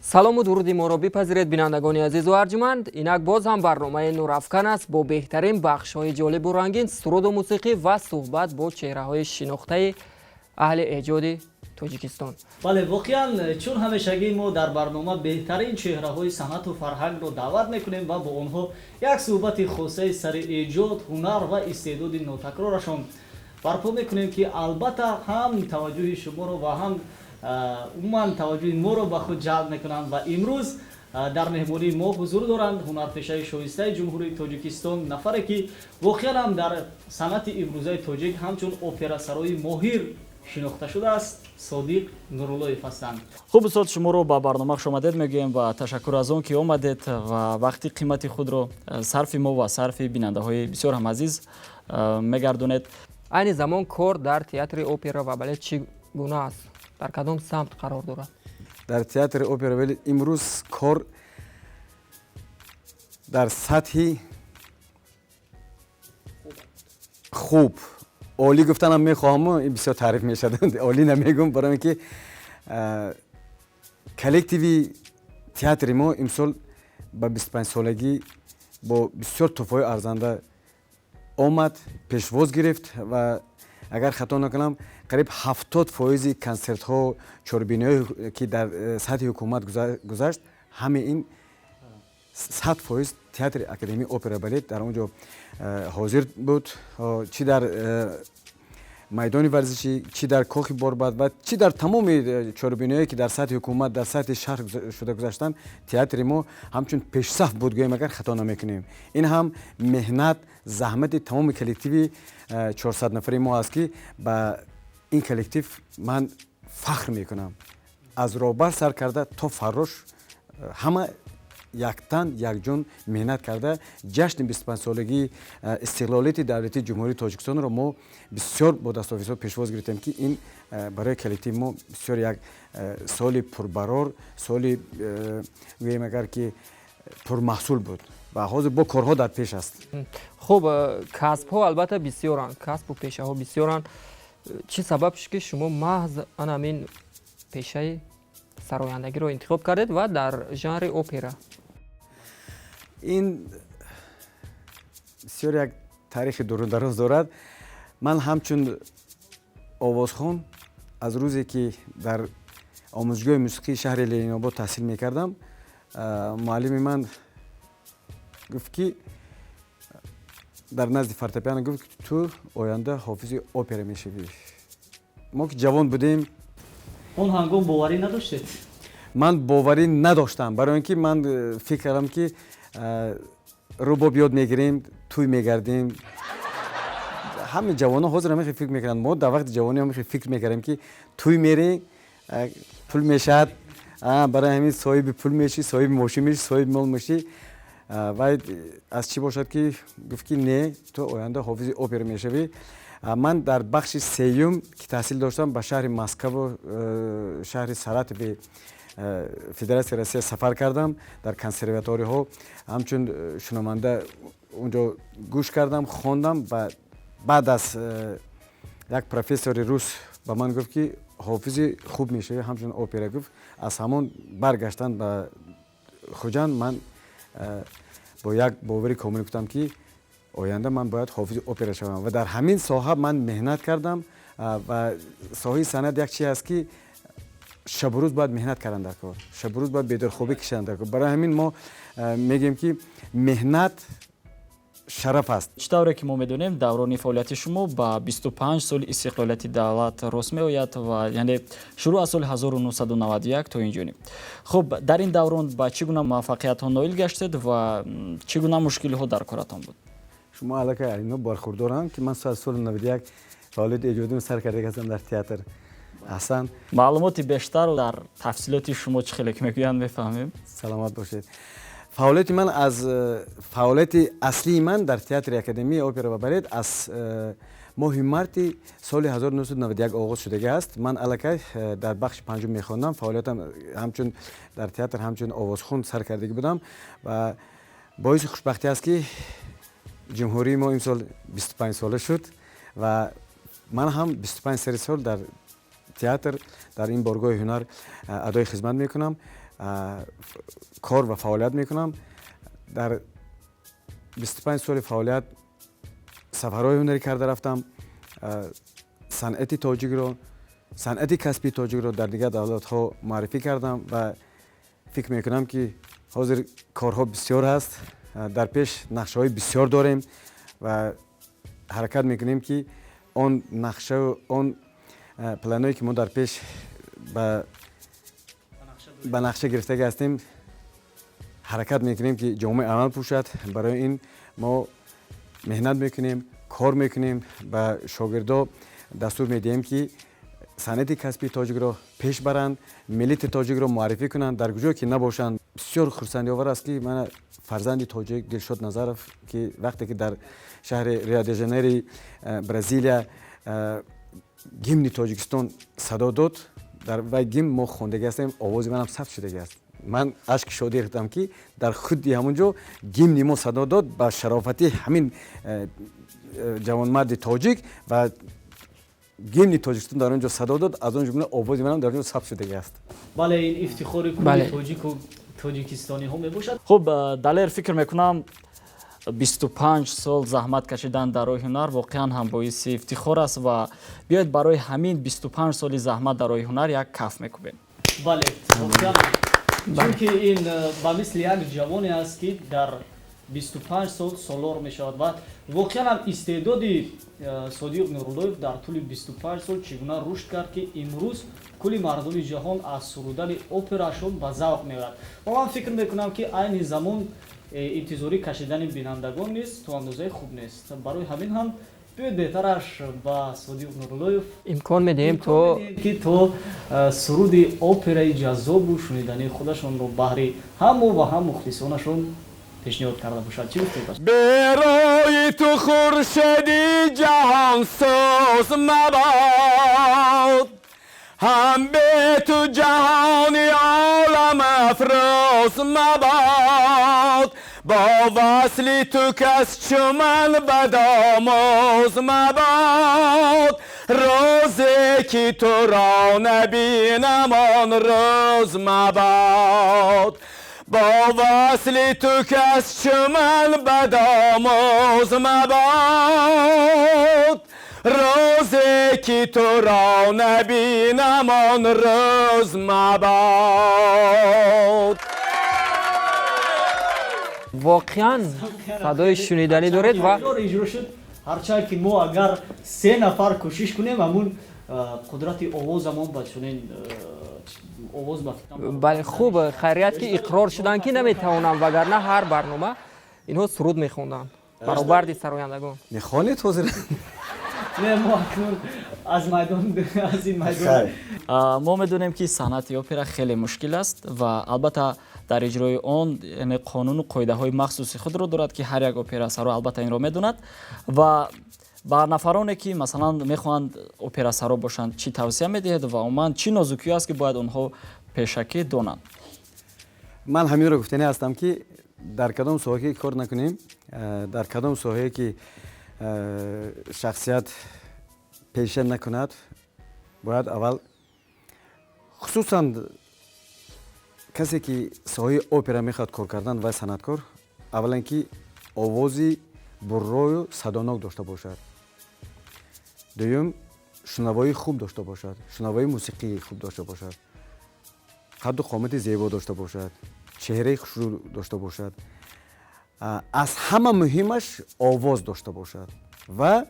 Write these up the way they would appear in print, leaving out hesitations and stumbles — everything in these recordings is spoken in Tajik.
Салому дуруди моро бипазиред, бинандагони азизу арҷманд. Инак боз ҳам барномаи Нурафкан аст бо беҳтарин бахшҳои ҷолибу рангин, суруду мусиқӣ ва суҳбат бо чеҳраҳои шинохтаи аҳли эҷоди Тоҷикистон. Бале, воқеан, чун ҳамешагӣ мо дар барнома беҳтарин чеҳраҳои санъату фарҳангро даъват мекунем ва бо онҳо як суҳбати хосаи сари эҷод, ҳунар ва истеъдоди нотакрорашон барпо мекунем, ки албатта ҳам таваҷҷӯҳи шуморо ва ҳам умуман таваҷҷӯҳи моро ба худ ҷалб мекунанд. Ва имрӯз дар меҳмонии мо ҳузур доранд ҳунарпешаи шоистаи Ҷумҳурии Тоҷикистон, нафаре ки воқеан ҳам дар санъати имрӯзаи тоҷик ҳамчун операсарои моҳир шинохта шудааст, Содиқ Нуруллоев ҳастанд. Хуб, устод, шуморо ба барнома хушомадед мегӯем ва ташаккур аз он ки омадед ва вақти қимати худро сарфи мо ва сарфи бинандаҳои бисёр ҳам азиз мегардонед. Айни замон кор дар театри опера ва балет чӣ гуна аст, дар кадом самт қарор дорад? Дар театри опера балет имрӯз кор дар сатҳи хуб, олӣ гуфтанам мехоҳаму ин бисёр таъриф мешавад, олӣ намегӯм, барои ин ки коллективи театри мо имсол ба 25-солагӣ бо бисёр туҳфаҳои арзанда омад, пешвоз гирифт ва агар хато накунам, қариб 70 фоизи консертҳо, чорабиниҳое ки дар сатҳи ҳукумат гузашт, ҳамаи ин 100% театри академияи опера балет дар он ҷо ҳозир буд, чӣ дар майдони варзишӣ, чӣ дар кохи Борбад ва чӣ дар тамоми чорабиниҳое ки дар сатҳи ҳукумат, дар сатҳи шаҳр шуда гузаштанд, театри мо ҳамчун пешсаф буд, гӯем агар хато намекунем. Ин ҳам меҳнат, заҳмати тамоми коллективи 400 нафари мо аст, ки ба ин коллектив ман фахр мекунам. Аз роҳбар сар карда то фаррош, ҳама яктан якҷон меҳнат карда, ҷашни 25-солагии истиқлолияти давлатии Ҷумҳурии Тоҷикистонро мо бисёр бо дастовезҳо пешвоз гирифтем, ки ин барои коллективи мо бисёр як соли пурбарор, соли гӯем агар ки пурмаҳсул буд ва ҳозир бо корҳо дар пеш аст. Хуб, касбҳо албатта бисёранд, касбу пешаҳо бисёранд. Чӣ сабаб шуд, ки шумо маҳз ана ҳамин пешаи сарояндагиро интихоб кардед ва дар жанри опера? Ин бисёр як таърихи дурудароз дорад. Ман ҳамчун овозхон аз рӯзе ки дар омӯзгоҳи мусиқии шаҳри Ленинобод таҳсил мекардам, муаллими ман гуфт ки дар назди фортепиано гуфт: «Ту оянда ҳофизи опера мешавӣ». Мо ки ҷавон будем, Он ҳангом боварӣ надоштед? Ман боварӣ надоштам, барои ин ки ман фикр кардам, ки рубоб ёд мегирем, тӯй мегардем. Ҳама ҷавонон ҳозир ҳамин фикр мекунанд. Мо дар вақти ҷавонӣ ҳамин фикр мекардем, ки тӯй мерӣ, пул мешавад, барои ҳамин соҳиби пул мешӣ, соҳиби мошин мешӣ, соҳиби мол мешӣ. Вай аз чӣ бошад ки гуфт, ки не, ту оянда ҳофизи опера мешавӣ. Ман дар бахши сеюм ки таҳсил доштам, ба шаҳри Москаву шаҳри Саратови Федератсияи Россия сафар кардам, дар консерваторияҳо ҳамчун шунаванда унҷо гӯш кардам, хондам ва баъд аз як профессори рус ба ман гуфт, ки ҳофизи хуб мешавӣ ҳамчун опера, гуфт. Аз ҳамон баргаштан ба Хуҷанд ман бо як бовари комил гуфтам, ки оянда ман бояд ҳофизи опера шавам ва дар ҳамин соҳа ман меҳнат кардам. Ва соҳаи санъат як чиз аст, ки шабу рӯз бояд меҳнат кардан дар кор, шабу рӯз бояд бедорхобӣ кашидан дар кор. Барои ҳамин мо мегӯем, ки меҳнат шараф аст. Чӣ тавре ки мо медонем, даврони фаъолияти шумо ба 25 соли истиқлолияти давлат рост меояд ва яъне шурӯъ аз соли 1991 то ин ҷониб. Хуб, дар ин даврон ба чӣ гуна муваффақиятҳо ноил гаштед ва чӣ гуна мушкилиҳо дар коратон буд? Шумо аллакай ино бархурдоранд, ки ман аз соли 91 фаъолияти эҷодиро сар карда ҳастам дар театр. Аҳсан. Маълумоти бештар дар тафсилоти шумо, чӣ хеле ки мегӯянд, мефаҳмем. Саломат бошед. Фаъолияти ман аз фаъолияти аслии ман дар театри академияи опера ва балет аз моҳи марти соли 1991 оғоз шудагӣ аст. Ман аллакай дар бахши панҷум мехондам, фаъолиятам ҳамчун дар театр ҳамчун овозхун сар кардагӣ будам. Ва боиси хушбахтӣ аст, ки ҷумҳурии мо имсол 25 сола шуд ва ман ҳам 25 сари сол дар театр, дар ин боргоҳи ҳунар адои хизмат мекунам. Кор ва фаъолият мекунам. Дар 25 соли фаъолият сафарҳои ҳунарӣ карда рафтам, санъати тоҷикро, санъати касбии тоҷикро дар дигар давлатҳо муаррифӣ кардам ва фикр мекунам, ки ҳозир корҳо бисёр ҳаст, дар пеш нақшаҳои бисёр дорем ва ҳаракат мекунем, ки он нақшаву он планое, ки мо дар пеш ба нақша гирифтагӣ ҳастем, ҳаракат мекунем, ки ҷомаи амал пӯшад. Барои ин мо меҳнат мекунем, кор мекунем, ба шогирдо дастур медиҳем, ки санъати касбии тоҷикро пеш баранд, миллати тоҷикро муаррифӣ кунанд, дар куҷое ки набошанд. Бисёр хурсандиовар аст, ки мана фарзанди тоҷик Дилшод Назаров, ки вақте ки дар шаҳри Рио де Жанейри Бразилия гимни Тоҷикистон садо дод, дар вай гимн мо хондагӣ ҳастем, овози манам сабт шудагӣ аст. Ман ашки шодӣ рехтам, ки дар худи ҳамон ҷо гимни мо садо дод ба шарофати ҳамин ҷавонмарди тоҷик ва гимни Тоҷикистон дар он ҷо садо дод, аз он ҷумла овози манам дар он ҷо сабт шудагӣ аст. Бале, ин ифтихори кулли тоҷику тоҷикистониҳо мебошад. Хуб, Далер, фикр мекунам, 25 сол заҳмат кашидан дар роҳи ҳунар воқеан ҳам боиси ифтихор аст ва биёед, барои ҳамин 25 соли заҳмат дар роҳи ҳунар як каф мекӯбем. Бале, воқеан, чунки ин ба мисли як ҷавоне аст, ки дар 25 сол солор мешавад. Ва воқеан ҳам истеъдоди Содиқ Нуруллоев дар тӯли 25 сол чӣ гуна рушд кард, ки имрӯз кулли мардуми ҷаҳон аз сурудани операшон ба завқ меояд. Ва ман фикр мекунам, ки айни замон интизорӣ кашидани бинандагон низ то андозаи хуб нест. Барои ҳамин ҳам биёед, беҳтараш ба Содиқ Нуруллоев имкон медиҳем то ки то суруди операи ҷаззобу шунидании худашонро баҳри ҳам мо ва ҳам мухлисонашон пешниҳод карда бошад. Чӣ гуфтед? Берои ту хуршеди ҷаҳонсоз мабод, ҳам бе ту ҷаҳони олам афрӯз мабод, бо васли ту кас чу ман бадомӯз мабод, рӯзе ки туро набинам, он рӯз мабод, бо васли ту кас чу ман бадомӯз мабод, рӯзе ки туро набинам, он рӯз мабод. Воқеан садои шуниданӣ доред ва иҷро шуд. Ҳарчанд ки мо агар се нафар кӯшиш кунем, ҳамун қудрати овозамон ба чунин овоз ба Бале, хуб, хайрият, ки иқрор шуданд, ки наметавонам, вагарна ҳар барнома инҳо суруд мехонданд баробарди сарояндагон. Мехонед ҳозир? Не, мо акнун аз майдон, аз ин майдон. Мо медонем, ки санъати опера хеле мушкил аст ва албатта дар иҷрои он, яъне, қонуну қоидаҳои махсуси худро дорад, ки ҳар як операсаро албатта инро медонад. Ва ба нафароне, ки масалан мехоҳанд операсаро бошанд, чӣ тавсия медиҳед ва умуман чӣ нозукиҳо аст, ки бояд онҳо пешакӣ донанд? Ман ҳаминро гуфтанӣ ҳастам, ки дар кадом соҳае кор накунем, дар кадом соҳае ки шахсият пеша накунад, бояд аввал, хусусан касе ки соҳаи опера мехоҳад кор кардан ва санъаткор, аввалан ки овози буррою садонок дошта бошад, дуюм шунавоии хуб дошта бошад, шунавоии мусиқии хуб дошта бошад, қадду қомати зебо дошта бошад, чеҳраи хушрӯ дошта бошад, аз ҳама муҳимаш овоз дошта бошад ва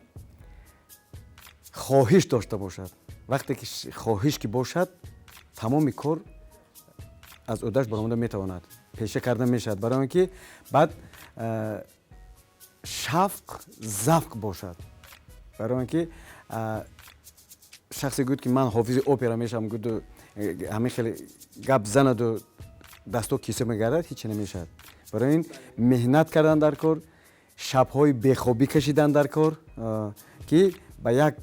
хоҳиш дошта бошад. Вақте ки хоҳиш ки бошад, тамоми кор аз ӯҳдаш баромада метавонад, пеша карда мешавад. Барои он ки баъд шавқ, завқ бошад. Барои он ки шахсе гӯяд, ки ман ҳофизи опера мешавам, гӯяду ҳамин хеле гап занаду дасто киса мегардад, ҳечи намешавад. Барои ин меҳнат кардан дар кор, шабҳои бехобӣ кашидан дар кор, ки ба як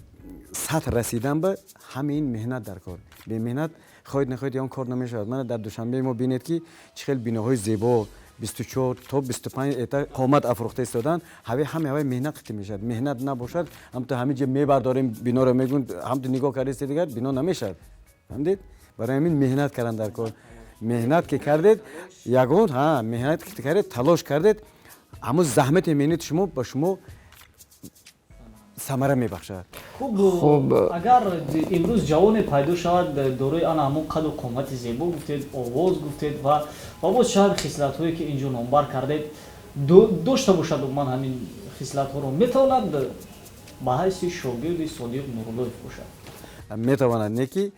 сатҳ расидан, ба ҳамин меҳнат дар кор. Бемеҳнат, хоҳед нахоҳед, он кор намешавад. Мана дар Душанбе мо бинед, ки чӣ хел биноҳои зебо 24 то 25 этаж қомат афрӯхта истоданд. Ҳаве ҳаме ҳаве меҳнат қити мешавад. Меҳнат набошад, ҳамто ҳамин ҷо мебардорем биноро, мегӯн, ҳамто нигоҳ кардаисте, дигар бино намешавад. Фаҳмидед? Барои ҳамин меҳнат кардан дар кор. Меҳнат ки кардед, ягон меҳнат ки кардед, талош кардед, ҳамун заҳмати меҳнати шумо ба шумо самара мебахшад. Хуб, агар имрӯз ҷавоне пайдо шавад, дорои ана ҳамон қаду қомати зебо гуфтед, овоз гуфтед ва боз чанд хислатҳое, ки инҷо номбар кардед, дошта бошад, умуман ҳамин хислатҳоро метавонад ба ҳайси шогирди Содиқ Нуруллоев бошад? Метавонад, не ки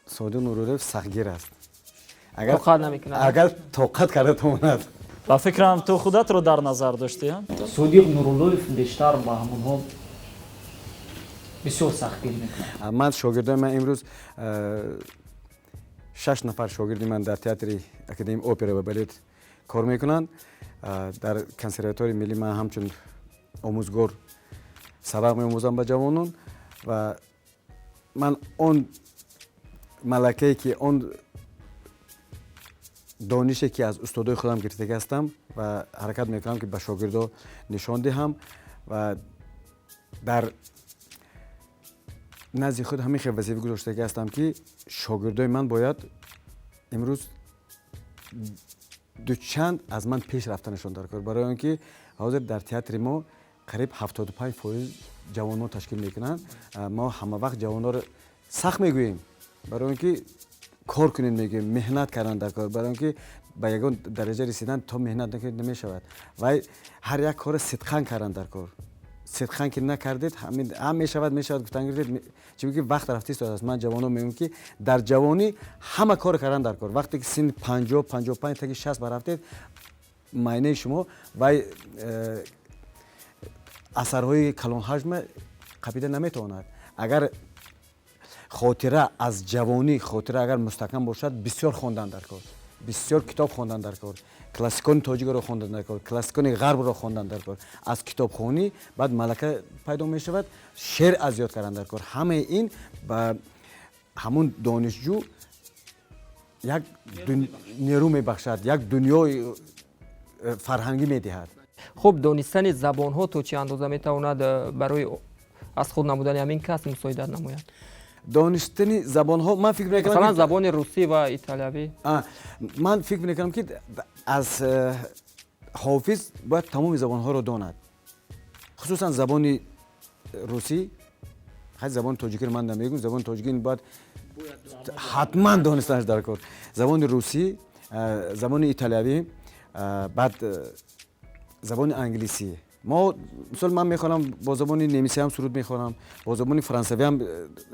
Содиқ Нуруллоев сахтгир аст. Тоқат намекунад. Агар тоқат карда тавонад. Ба фикрам, ту худатро дар назар доштӣ. Содиқ Нуруллоев бештар ба ҳамонҳо бисёр сахтгирӣ мекунад. Ман шогирдои ман, имрӯз шаш нафар шогирди ман дар Театри академии опера ва балет кор мекунанд. Дар Консерваторияи миллӣ ман ҳамчун омӯзгор сабақ меомӯзам ба ҷавонон ва ман он малакае ки, он донише ки аз устодои худам гирифтагӣ ҳастам ва ҳаракат мекунам, ки ба шогирдо нишон диҳам ва дар назди худ ҳамин хел вазифа гузоштагӣ ҳастам, ки шогирдои ман бояд имрӯз дучанд аз ман пеш рафтанашон дар кор, барои он ки ҳозир дар театри мо қариб 75% ҷавонон ташкил мекунанд. Мо ҳама вақт ҷавононро сахт мегӯем, барои он ки кор кунед мегӯем, меҳнат кардан дар кор, барои он ки ба ягон дараҷа расидан то меҳнат накунед, намешавад. Вай ҳар як корро сидқан кардан дар кор. Сидқан ки накардед, ҳам мешавад, мешавад гуфтан гирифтед, чунки вақт рафта истодааст. Ман ҷавонон мегӯям, ки дар ҷавонӣ ҳама кор кардан дар кор. Вақте ки синни 50, 55, таги 60 барафтед, майнаи шумо вай асарҳои калонҳаҷма қапида наметавонад. Агар хотира аз ҷавонӣ, хотира агар мустаҳкам бошад, бисёр хондан дар кор, бисёр китоб хондан дар кор, классикони тоҷикро хондан дар кор, классикони ғарбро хондан дар кор. Аз китобхонӣ баъд малака пайдо мешавад, шеър аз ёд кардан дар кор. Ҳамаи ин ба ҳамун донишҷӯ як нерӯ мебахшад, як дунёи фарҳангӣ медиҳад. Хуб, донистани забонҳо то чӣ андоза метавонад барои аз худ намудани ҳамин касб мусоидат намояд? Донистани забонҳо, ман фикр мекунам, масалан, забони русӣ ва италиявӣ. Ман фикр мекунам, ки аз ҳофиз бояд тамоми забонҳоро донад, хусусан забони русӣ. Хай, забони тоҷикиро ман намегӯм, забони тоҷикӣ бояд ҳатман донистанаш дар кор. Забони русӣ, забони италиявӣ, баъд забони англисӣ. Мо, мисол, ман мехонам, бо забони немисӣ ҳам суруд мехонам, бо забони франсавӣ ҳам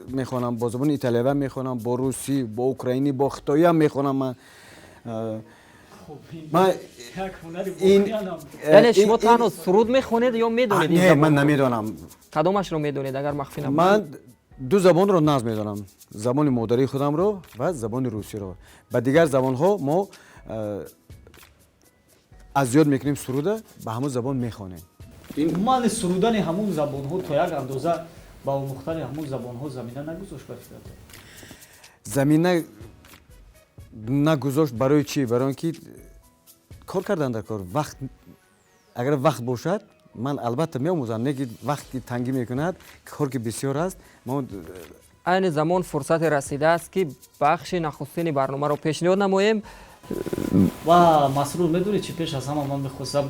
мехонам, бо забони италиявӣ ҳам мехонам, бо русӣ, бо украинӣ, бо хитоӣ ҳам мехонам ман. Ман яъне шумо танҳо суруд мехонед ё медонед? Не, ман намедонам. Кадомашро медонед, агар махфӣ набошад? Ман ду забонро нағз медонам: забони модарии худамро ва забони русиро. Ба дигар забонҳо мо аз ёд мекунем суруда, ба ҳамон забон мехонем. Умуман, сурудани ҳамун забонҳо то як андоза ба омӯхтани ҳамун забонҳо замина нагузошт, ба фикратон? Замина нагузошт. Барои чӣ? Барои он ки кор кардан дар кор. Вақт, агар вақт бошад, ман албатта меомӯзам, не ки вақт ки тангӣ мекунад, кор ки бисёр аст, мо Айни замон фурсате расидааст, ки бахши нахустини барномаро пешниҳод намоем. Ва Масрур, медонед чи, пеш аз ҳама ман мехостам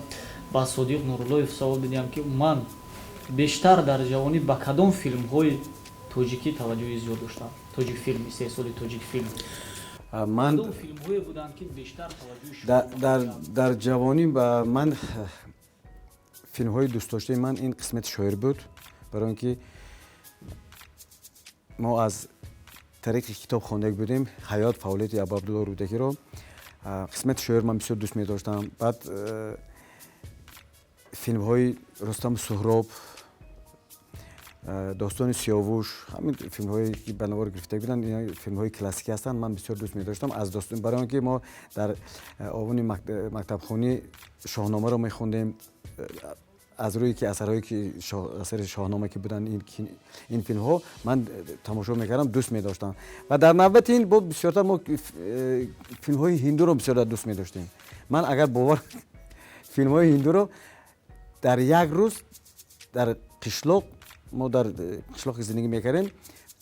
ба Содиқ Нуруллоев савол бидиҳам, ки ман бештар дар ҷавонӣ ба кадом филмҳои тоҷикӣ таваҷҷӯҳи зиёд доштам, Тоҷикфилм, истеҳсоли Тоҷикфилм? Ман Кадом филмҳое буданд, ки бештар таваҷҷӯҳи шумо? Дар ҷавонӣ ба ман филмҳои дӯстдоштаи ман ин «Қисмати шоир» буд, барои он ки мо аз тариқи китоб хондаг будем ҳаёт, фаъолияти Абуабдулло Рӯдакиро. «Қисмати шоир» ман бисёр дӯст медоштам. Баъд филмҳои Рустаму Суҳроб, «Достони Сиёвуш», ҳамин филмҳое ки ба навор гирифта буданд, филмҳои классикӣ ҳастанд, ман бисёр дӯст медоштам аз достон, барои он ки мо дар овони мактабхонӣ Шоҳномаро мехондем. Аз рӯи ки асарҳое ки асари Шоҳнома ки буданд, ин филмҳо ман тамошо мекардам, дӯст медоштам. Ва дар навбати ин бо бисёртар мо филмҳои ҳиндуро бисёртар дӯст медоштем. Ман, агар бовар, филмҳои ҳиндуро дар як рӯз дар қишлоқ, мо дар қишлоқе зиндагӣ мекардем.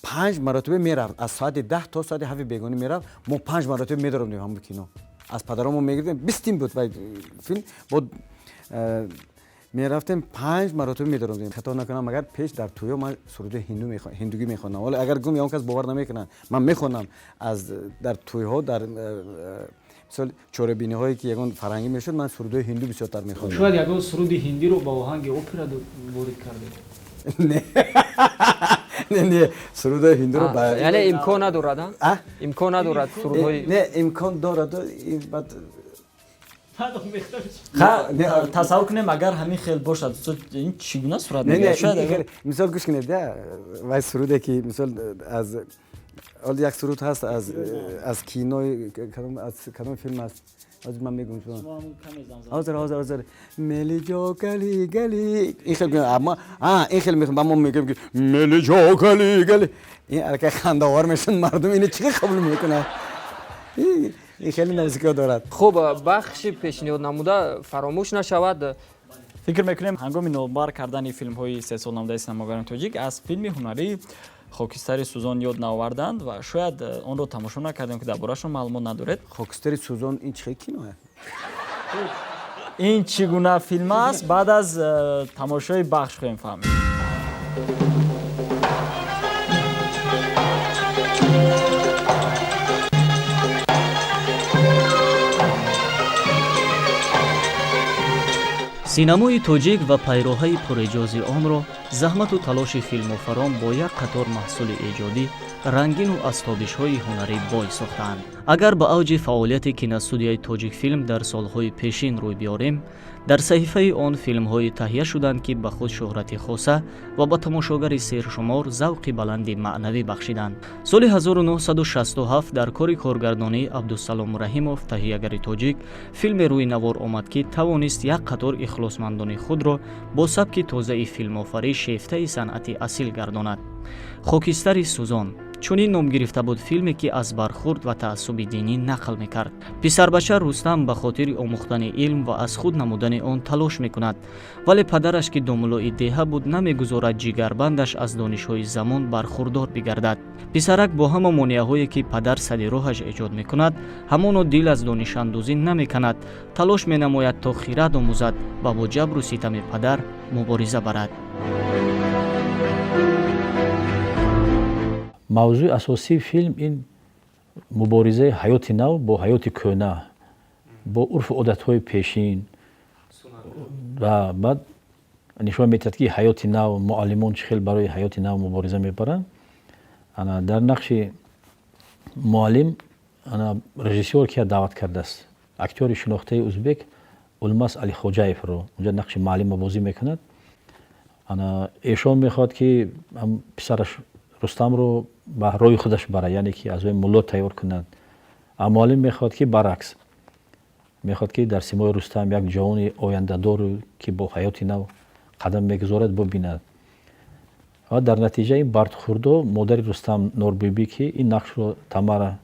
5 маротиба мерафт, аз соати 10 то соати 7 бегонӣ мерафт. Мо 5 маротиба медаромдем ҳамон кино, аз падаромо мегирифтем, 20 тин буд вай филм, бо мерафтем 5 маротиба медаромдем. Хато накунам, агар пеш дар тӯё ман суруди ҳиндугӣ мехондам, вале агар гум он кас бовар намекунанд, ман мехондам аз дар тӯйҳо, дар мисол чорабиниҳое ки ягон фарҳангӣ мешуд, ман сурудҳои ҳинду бисёртар мехондам. Шояд ягон суруди ҳиндиро ба оҳанги опера ворид кардед? Не, не, не, сурудҳои ҳиндуро яъне имкон надорад, имкон надорад сурудҳои не, имкон дорад, баъд Тасаввур кунем, агар ҳамин хел бошад, ин чӣ гуна сурат мегирад? Мисол гӯш кунед, вай суруде ки мисол аз ҳол як суруд ҳаст аз кинои аз кадом филм аст, ҳозир ман мегӯям шумо ҳозир ҳозир ҳозир мели ҷо гали гали, ин хел ама ин хел мехоҳам, мо мегӯем ки мели ҷо гали гали, ин аллакай хандаовар мешавад, мардум ини чӣ қабул мекунад? Ин хеле нозикиҳо дорад. Хуб, бахши пешниҳод намуда фаромӯш нашавад. Фикр мекунем, ҳангоми номбар кардани филмҳои сесолнамудаи синамогарони тоҷик аз филми ҳунарии «Хокистари сӯзон» ёд наоварданд ва шояд онро тамошо накардем, ки дар борашон маълумот надоред. «Хокистари сӯзон» ин чӣ киноя? Ин чӣ гуна филм аст, баъд аз тамошои бахш хоҳем фаҳмид. Синамои тоҷик ва пайроҳаи пурэҷози онро заҳмату талоши филмофарон бо як қатор маҳсули эҷодӣ рангину аз тобишҳои ҳунарӣ бой сохтаанд. Агар ба авҷи фаъолияти киностудияи «Тоҷикфилм» дар солҳои пешин рӯй биёрем, дар саҳифаи он филмҳое таҳия шуданд, ки ба худ шӯҳрати хоса ва ба тамошогари сершумор завқи баланди маънавӣ бахшиданд. Соли 1967 дар кори коргардонии Абдусалом Раҳимов, таҳиягари тоҷик, филме рӯи навор омад, ки тавонист як қатор ихлосмандони худро бо сабки тозаи филмофарӣ шефтаи санъати асил гардонад. «Хокистари сӯзон» чунин ном гирифта буд филме, ки аз бархурд ва таассуби динӣ нақл мекард. Писарбача Рустам ба хотири омӯхтани илм ва аз худ намудани он талош мекунад, вале падараш, ки домулои деҳа буд, намегузорад ҷигарбандаш аз донишҳои замон бархурдор бигардад. Писарак бо ҳама монеаҳое, ки падар сари роҳаш эҷод мекунад, ҳамоно дил аз донишандӯзӣ намеканад, талош менамояд то хирад омӯзад ва бо ҷабру ситами падар мубориза барад. Мавзӯи асосии филм ин муборизаи ҳаёти нав бо ҳаёти кӯҳна, бо урфу одатҳои пешин, ва баъд нишон медиҳад, ки ҳаёти нав, муаллимон чӣ хел барои ҳаёти нав мубориза мебаранд. Дар нақши муаллим режиссёр кия даъват кардааст? Актёри шинохтаи узбек Улмас Алихоҷаевро. Унҷа нақши муаллимро бозӣ мекунад. Эшон мехоҳад, ки писараш Рустамро ба роҳи худаш барад, яъне ки аз ӯ мулло тайёр кунад. А муаллим мехоҳад, ки баръакс, мехоҳад, ки дар симои Рустам як ҷавони ояндадору, ки бо ҳаёти нав қадам мегузорад, бубинад. Ва дар натиҷа ин бардхӯрдо модари Рустам Норбибӣ, ки ин нақшро Тамара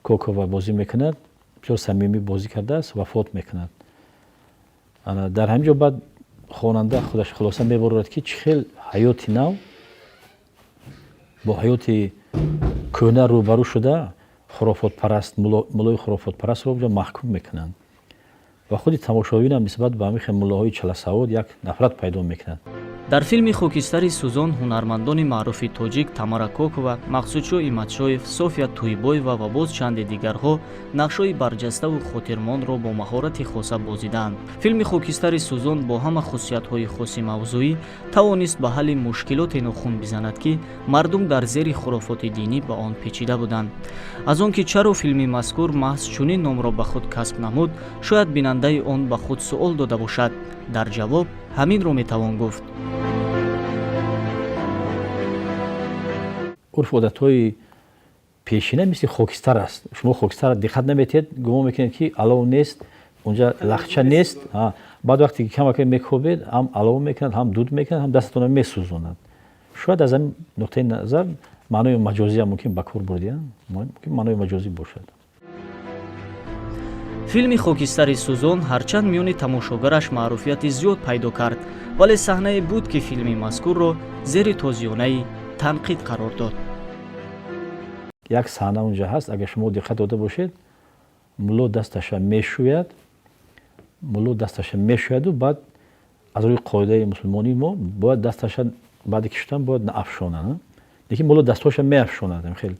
Кокова бозӣ мекунад, бисёр самимӣ бозӣ кардааст, вафот мекунад. Дар ҳамин ҷо баъд хонанда худаш хулоса мебарорад, ки чӣ хел ҳаёти нав бо ҳаёти кӯҳна рӯбарӯ шуда, хурофотпараст, муллои хурофотпарастро ҷо маҳкум мекунанд ва худи тамошобинам нисбат ба ҳамин хел муллоҳои чаласавод як нафрат пайдо мекунад. Дар филми «Хокистари сӯзон» ҳунармандони маъруфи тоҷик Тамара Кокова, Мақсудшо Иматшоев, София Тӯйбоева ва боз чанде дигарҳо нақшҳои барҷаставу хотирмонро бо маҳорати хоса бозидаанд. Филми «Хокистари сӯзон» бо ҳама хусусиятҳои хоси мавзӯӣ тавонист ба ҳалли мушкилоте нохун бизанад, ки мардум дар зери хурофоти динӣ ба он печида буданд. Аз он ки чаро филми мазкур маҳз чунин номро ба худ касб намуд, шояд бинандаи он ба худ суол дода бошад. Дар ҷавоб ҳаминро метавон гуфт. Урфу одатҳои пешина мисли хокистар аст. Шумо хокистарро диққат наметиҳед, гумон мекунед, ки алов нест, унҷа лахча нест. Баъд вақте ки камака мекобед, ҳам алов мекунад, ҳам дуд мекунад, ҳам дастатонро месӯзонад. Шояд аз ҳамин нуқтаи назар маънои маҷозиам мумкин ба кор бурдия, мумкин маънои маҷозӣ бошад. Филми «Хокистари сӯзон» ҳарчанд миёни тамошогараш маъруфияти зиёд пайдо кард, вале саҳнае буд, ки филми мазкурро зери тозиёнаи танқид қарор дод. Як саҳна унҷа ҳаст, агар шумо диққат дода бошед, мулло дасташа мешӯяд, мулло дасташа мешӯяду баъд аз рӯи қоидаи мусулмонии мо бояд дасташа баъди ки шудан бояд наафшонад, лекин мулло дастҳоша меафшонад, хел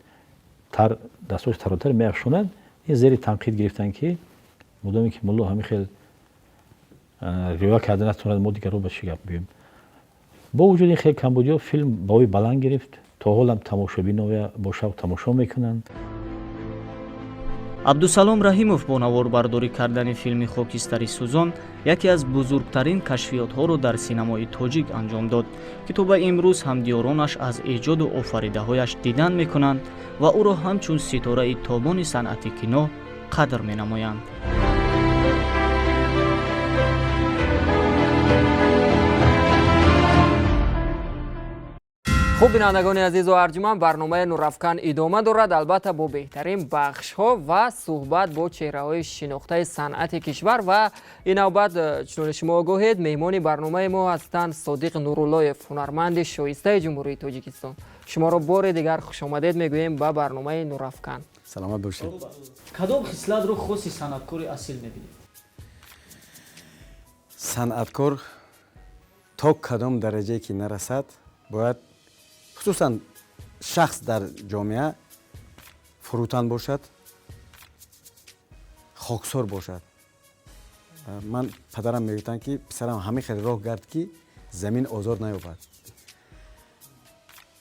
тар дастҳош таротар меафшонад. Ин зери танқид гирифтан, ки мудоме ки мулло ҳамин хел риоя карда натавонад, мо дигарро ба чӣ гап мегӯем? Бо вуҷуди ин хел камбудиҳо, филм баҳои баланд гирифт, то ҳолам тамошобино бо шавқ тамошо мекунанд. Абдусалом Раҳимов бо наворбардорӣ кардани филми «Хокистари сӯзон» яке аз бузургтарин кашфиётҳоро дар синамои тоҷик анҷом дод, ки то ба имрӯз ҳамдиёронаш аз эҷоду офаридаҳояш дидан мекунанд ва ӯро ҳамчун ситораи тобони санъати кино қадр менамоянд. Хуб, бинандагони азизу арҷуманд, барномаи «Нурафкан» идома дорад, албатта бо беҳтарин бахшҳо ва суҳбат бо чеҳраҳои шинохтаи санъати кишвар. Ва ин навбат, чуноне шумо огоҳед, меҳмони барномаи мо ҳастанд Содиқ Нуруллоев, ҳунарманди шоистаи Ҷумҳурии Тоҷикистон. Шуморо бори дигар хушомадед мегӯем ба барномаи «Нурафкан». Саломат бошед. Кадом хислатро хоси санъаткори асил мебинед? Санъаткор то кадом дараҷае ки нарасад, бояд, хусусан шахс дар ҷомеа, фурӯтан бошад, хоксор бошад. Ман падарам мегуфтанд, ки писарам, ҳамин хел роҳ гард, ки замин озор наёбад.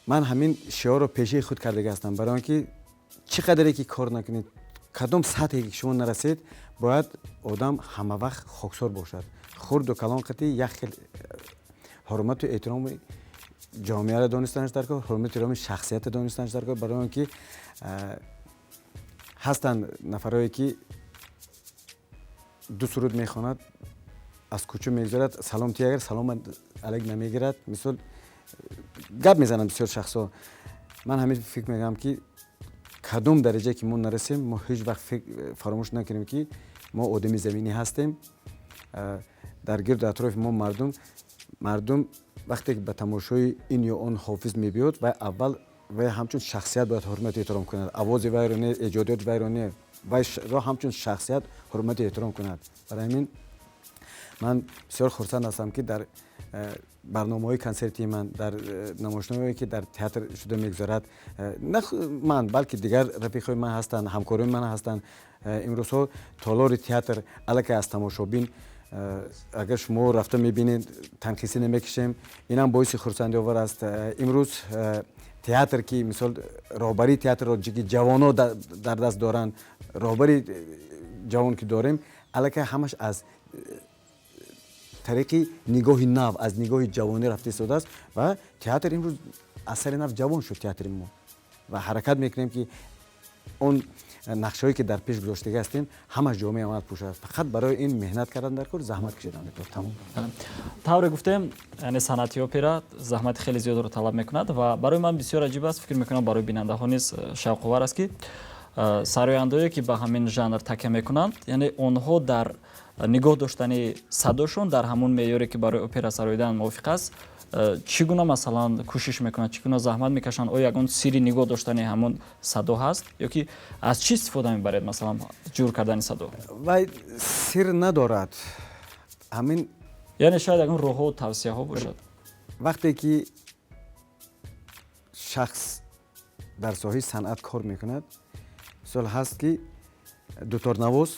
Ман ҳамин шиорро пешаи худ кардага ҳастам, барои он ки чӣ қадаре ки кор накунед, кадом сатҳе ки шумо нарасед, бояд одам ҳамавақт хоксор бошад, хурду калон қатӣ як хел ҳурмату эҳтироми ҷомеаро донистанаш дар кор, ҳурмату эҳтироми шахсиятро донистанаш дар кор, барои он ки ҳастанд нафарое, ки ду суруд мехонад, аз кӯча мегузарад, салом ти, агар салома алайк намегирад, мисол, гап мезананд бисёр шахсҳо. Ман ҳамин фикр мекунам, ки кадом дараҷае ки мо нарасем, мо ҳеҷ вақт фаромӯш накунем, ки мо одами заминӣ ҳастем. Дар гирду атрофи мо мардум вақте ки ба тамошои ин ё он ҳофиз мебиёд, вай аввал вай ҳамчун шахсият бояд ҳурмату эҳтиром кунад, овози вайро не, эҷодиёти вайро не, вайро ҳамчун шахсият ҳурмату эҳтиром кунад. Барои ҳамин ман бисёр хурсанд ҳастам, ки дар барномаҳои консертии ман, дар намоишномае, ки дар театр шуда мегузарад, на ман, балки дигар рафиқҳои ман ҳастанд, ҳамкорони ман ҳастанд. Имрӯзҳо толори театр аллакай аз тамошобин, агар шумо рафта мебинед, танқисӣ намекишем, инам боиси хурсандиовар аст. Имрӯз театр, ки мисол роҳбарии театрро ки ҷавонҳо дар даст доранд, роҳбари ҷавон ки дорем, аллакай ҳамаш аз тариқи нигоҳи нав, аз нигоҳи ҷавонӣ рафта истодааст ва театр имрӯз аз сари нав ҷавон шуд театри мо. Ва ҳаракат мекунем, ки он нақшаҳое, ки дар пеш гузоштагӣ ҳастем, ҳамаш ҷомеа амал пӯшад. Фақат барои ин меҳнат кардан дар кор, заҳмат кашидан дар кор, тамом. Тавре гуфтем, яъне санъати опера заҳмати хеле зиёдро талаб мекунад ва барои ман бисёр аҷиб аст, фикр мекунам, барои бинандаҳо низ шавқовар аст, ки сарояндаое, ки ба ҳамин жанр такя мекунанд, яъне онҳо дар нигоҳ доштани садошон дар ҳамун меъёре, ки барои опера сароидан мувофиқ аст, чӣ гуна, масалан, кӯшиш мекунанд, чӣ гуна заҳмат мекашанд? Оё ягон сирри нигоҳ доштани ҳамун садо ҳаст ё ки аз чӣ истифода мебаред, масалан, ҷур кардани садо? Вай сир надорад, ҳамин. Яъне шояд ягон роҳҳо, тавсияҳо бошад. Вақте ки шахс дар соҳаи санъат кор мекунад, мисол, ҳаст ки дуторнавоз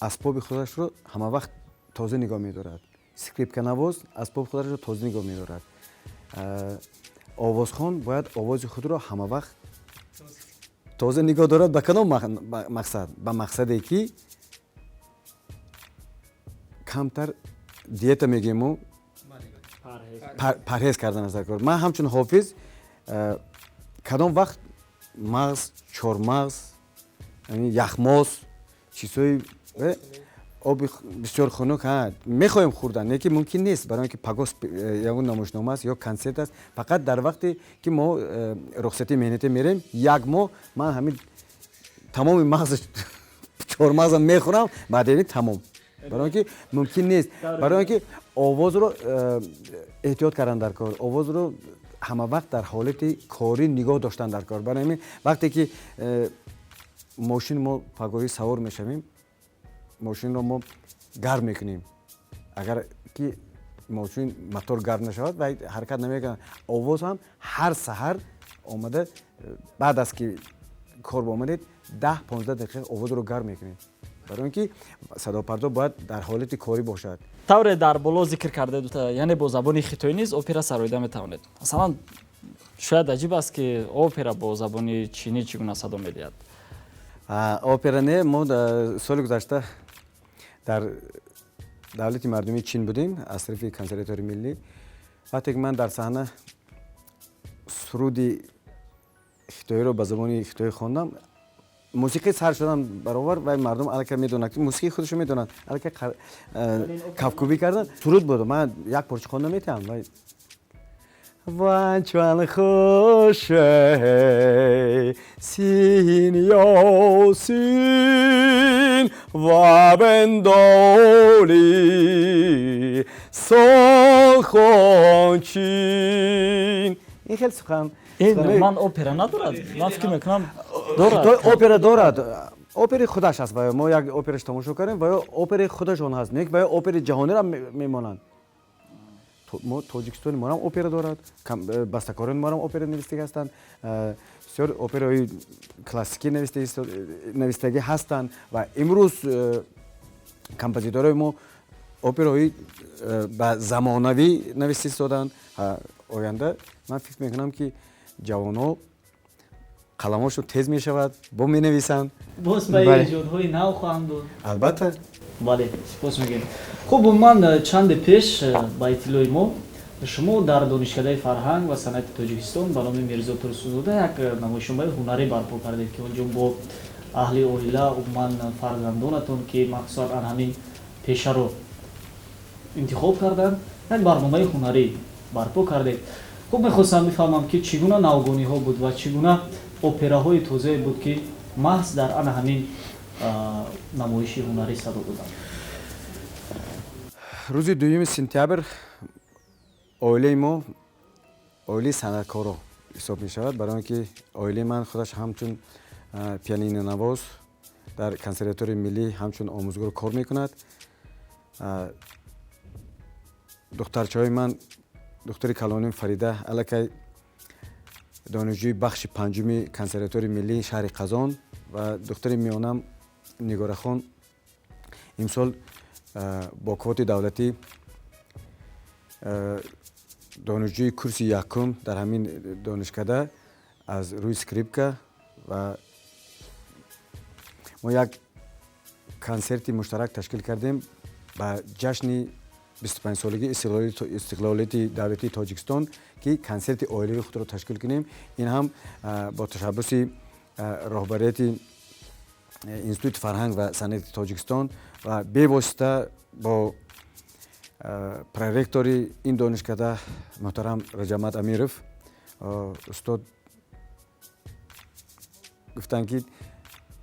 асбоби худашро ҳамавақт тоза нигоҳ медорад, скрипканавоз асбоби худашро тоза нигоҳ медорад, овозхон бояд овози худро ҳамавақт тоза нигоҳ дорад. Ба кадом мақсад? Ба мақсаде, ки камтар диета мегӯем мо, парҳез кардан аст дар кор. Ман ҳамчун ҳофиз кадом вақт мағз, чормағз, яхмоз, чизҳои оби бисёр хунук мехоҳем хӯрдан, не ки мумкин нест, барои он ки пагоҳ ягон намоишнома аст ё консерт аст. Фақат дар вақте ки мо рухсатии меҳнатӣ мерем, як моҳ ман ҳамин тамоми мағзи чормағзам мехӯрам, баъд тамом, барои он ки мумкин нест, барои он ки овозро эҳтиёт кардан дар кор, овозро Ҳама вақт дар ҳолати корӣ нигоҳ доштан дар кор. Барои ҳамин, вақте ки мошин мо пагоҳӣ савор мешавем, мошинро мо гарм мекунем. Агар ки мошин мотор гарм нашавад, вай ҳаракат намекунад. Овоз ҳам ҳар саҳар омада, баъд аз ки кор омадед, 10-15 дақиқа овозро гарм мекунед, барои он ки садопардо бояд дар ҳолати корӣ бошад. Тавре дар боло зикр кардед, яъне бо забони хитоӣ низ опера сароида метавонед. Масалан, шояд аҷиб аст, ки опера бо забони чинӣ чӣ гуна садо медиҳад? Опера не, мо соли гузашта дар давлати мардумии Чин будем аз тарафи Консерваторияи миллӣ. Вақте ки ман дар саҳна суруди хитоиро ба забони хитоӣ хондам, мусиқӣ сар шудан баровар, вай мардум аллакай медонанд, мусиқии худашо медонанд, аллакай кафкӯбӣ кардан. Суруд буд, ман як порча хонда метавам. Вай 万川河水心有心，我们都里送红军。Ин хел сухан. Ин ман опера надорад, ман фикр мекунам, дорад. Опера дорад, опери худаш аст. Ва мо як операш тамошо кардем, ва опери худашон ҳаст, не ва опери ҷаҳониро мемонанд. Мо Тоҷикистони моам опера дорад, бастакорони моам опера навистагӣ ҳастанд, бисёр операҳои классикӣ навистагӣ ҳастанд. Ва имрӯз композиторои мо операҳои ба замонавӣ нависта истоданд. Оянда ман фикр мекунам, ки ҷавонҳо қаламошон тез мешавад, бо менависанд. Боз ба эҷодҳои нав хоҳанд буд. Албатта. Бале, сипос мегӯем. Хуб, ман чанде пеш ба иттилои мо, шумо дар Донишкадаи фарҳанг ва санъати Тоҷикистон ба номи Мирзо Турсунзода як намоишномаи ҳунарӣ барпо кардед, ки он ҷо бо аҳли оила, умуман фарзандонатон, ки махсусан ан ҳамин пешаро интихоб карданд, як барномаи ҳунарӣ барпо кардед. Хуб, мехостам бифаҳмам, ки чӣ гуна навгониҳо буд ва чӣ гуна операҳои тозае буд, ки маҳз дар ана ҳамин намоиши ҳунарӣ садо доданд. Рӯзи 2 сентябр оилаи мо оилаи санъаткоро ҳисоб мешавад, барои он ки оилаи ман худаш ҳамчун пианинонавоз дар Консерваторияи миллӣ ҳамчун омӯзгор кор мекунад. Духтарчаҳои ман, духтари калоним Фарида аллакай донишҷӯи бахши панҷуми Консерваторияи миллии шаҳри Қазон ва духтари миёнам Нигорахон имсол бо квотаи давлатӣ донишҷӯи курси якум дар ҳамин донишкада аз рӯи скрипка. Ва мо як консерти муштарак ташкил кардем ба ҷашни 25-солагии истиқлолияти давлатии Тоҷикистон, ки консерти оилавии худро ташкил кунем. Ин ҳам бо ташаббуси роҳбарияти Институти фарҳанг ва санъати Тоҷикистон ва бевосита бо проректори ин донишкада муҳтарам Раҷабмад Амиров. Устод гуфтанд, ки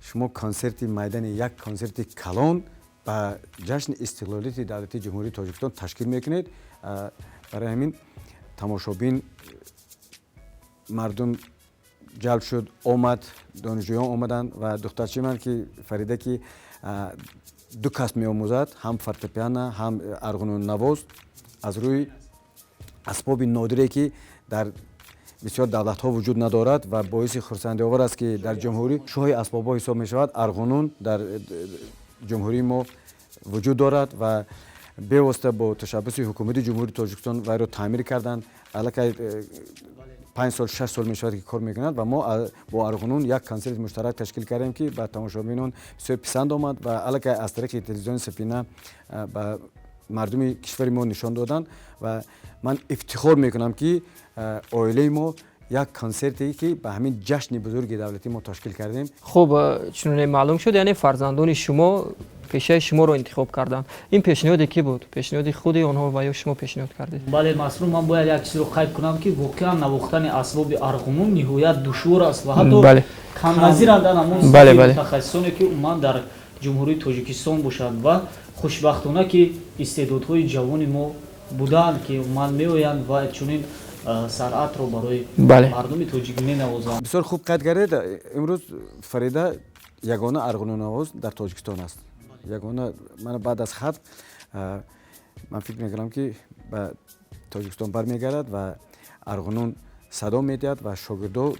шумо консерти майдани як консерти калон ба ҷашни истиқлолияти давлатии Ҷумҳурии Тоҷикистон ташкил мекунед. Барои ҳамин тамошобин, мардум ҷалб шуд, омад, донишҷӯён омаданд. Ва духтарчаи ман, ки Фарида, ки ду касб меомӯзад, ҳам фортепиано, ҳам арғуноннавоз аз рӯи асбоби нодире, ки дар бисёр давлатҳо вуҷуд надорад, ва боиси хурсандиовар аст, ки дар ҷумҳурӣ шоҳи асбобҳо ҳисоб мешавад, арғунун дар ҷумҳурии мо вуҷуд дорад. Ва бевосита бо ташаббуси ҳукумати Ҷумҳурии Тоҷикистон вайро таъмир карданд. Аллакай 5 сол, 6 сол мешавад, ки кор мекунад. Ва мо бо арғунун як консерти муштарак ташкил кардем, ки ба тамошобинон бисёр писанд омад ва аллакай аз тариқи телевизиони Сафина ба мардуми кишвари мо нишон доданд. Ва ман ифтихор мекунам, ки оилаи мо як консерте, ки ба ҳамин ҷашни бузурги давлатӣ мо ташкил кардем. Хуб, чуноне маълум шуд, яъне фарзандони шумо пешаи шуморо интихоб карданд. Ин пешниҳоди кӣ буд? Пешниҳоди худи онҳо ва ё шумо пешниҳод кардед? Бале, Масрур, ман бояд як чизро қайд кунам, ки воқеан навохтани асбоби арғунун ниҳоят душвор аст ва ҳатто камназиранд ҳамон мутахассисоне, ки умуман дар Ҷумҳурии Тоҷикистон бошанд. Ва хушбахтона, ки истеъдодҳои ҷавони мо буданд, ки умуман меоянд ва чунин Санъатро барои мардуми тоҷик менавозанд. Бисёр хуб қайд кардед. Имрӯз Фарида ягона арғунонавоз дар Тоҷикистон аст. Ягона. Мана, баъд аз хатм ман фикр мекунам, ки ба Тоҷикистон бармегардад ва арғунон садо медиҳад ва шогирдо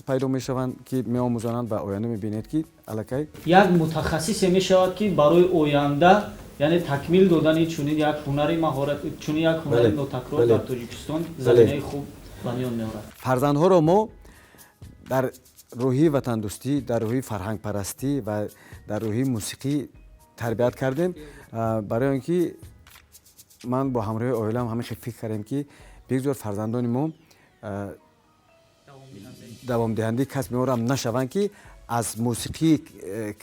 пайдо мешаванд, ки меомӯзонанд, ва оянда мебинед, ки аллакай як мутахассисе мешавад, ки барои оянда, яъне такмил додани чунин як ҳунари маҳорат, чунин як ҳунари нотакрор дар Тоҷикистон заминаи хуб ба миён меорад. Фарзандҳоро мо дар рӯҳии ватандӯстӣ, дар рӯҳии фарҳангпарастӣ ва дар рӯҳии мусиқӣ тарбият кардем, барои он ки ман бо ҳамроҳи оилаам ҳамин хел фикр кардем, ки бигзор фарзандони мо давомдиҳандаи касби моро ҳам нашаванд, ки аз мусиқии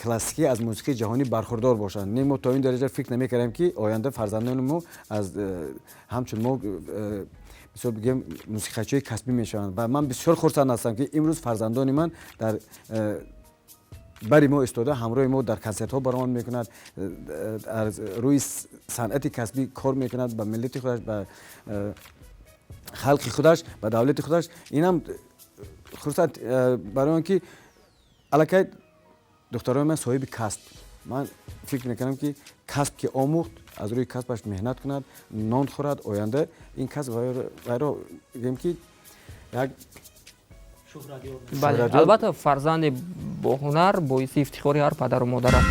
классикӣ, аз мусиқии ҷаҳонӣ бархурдор бошанд. Не, мо то ин дараҷа фикр намекардем, ки оянда фарзандони мо аз ҳамчун мо, бисёр бигем, мусиқачиҳои касбӣ мешаванд. Ва ман бисёр хурсанд ҳастам, ки имрӯз фарзандони ман дар бари мо истода, ҳамроҳи мо дар консертҳо баромад мекунад, аз рӯи санъати касбӣ кор мекунад, ба миллати худаш, ба халқи худаш, ба давлати худаш. Инам хурсанд, барои он ки аллакай духтарои ман соҳиби касб. Ман фикр мекунам, ки касб ки омӯхт, аз рӯи касбаш меҳнат кунад, нон хӯрад, оянда ин касб вайро, гӯем, ки як Бале, албатта, фарзанди боҳунар боиси ифтихори ҳар падару модар аст.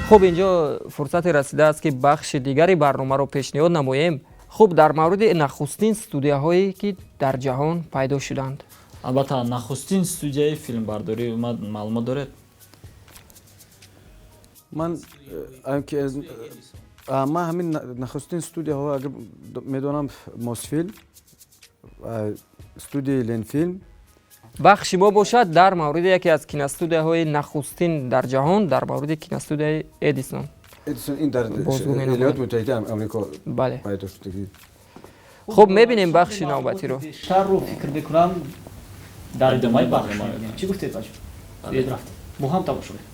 Хуб, инҷо фурсате расидааст, ки бахши дигари барномаро пешниҳод намоем. Хуб, дар мавриди нахустин студияҳое, ки дар ҷаҳон пайдо шуданд. Албатта, нахустин студияи филмбардорӣ маълумот доред? Ман ман ҳамин нахустин студияҳо агар медонам, Мосфилм, студияи Ленфилм. Бахши мо бошад дар мавриди яке аз киностудияҳои нахустин дар ҷаҳон, дар мавриди киностудияи Эдисон. Эдисон ин дар Иёлоти Муттаҳидаи Амрико пайдо шудагӣ. Хуб, мебинем бахши навбатиро. Бештарро, фикр мекунам, дар идомаи бахш. Чӣ гуфтед, бачо? Биёед, рафтем, бо ҳам тамошо мекунем.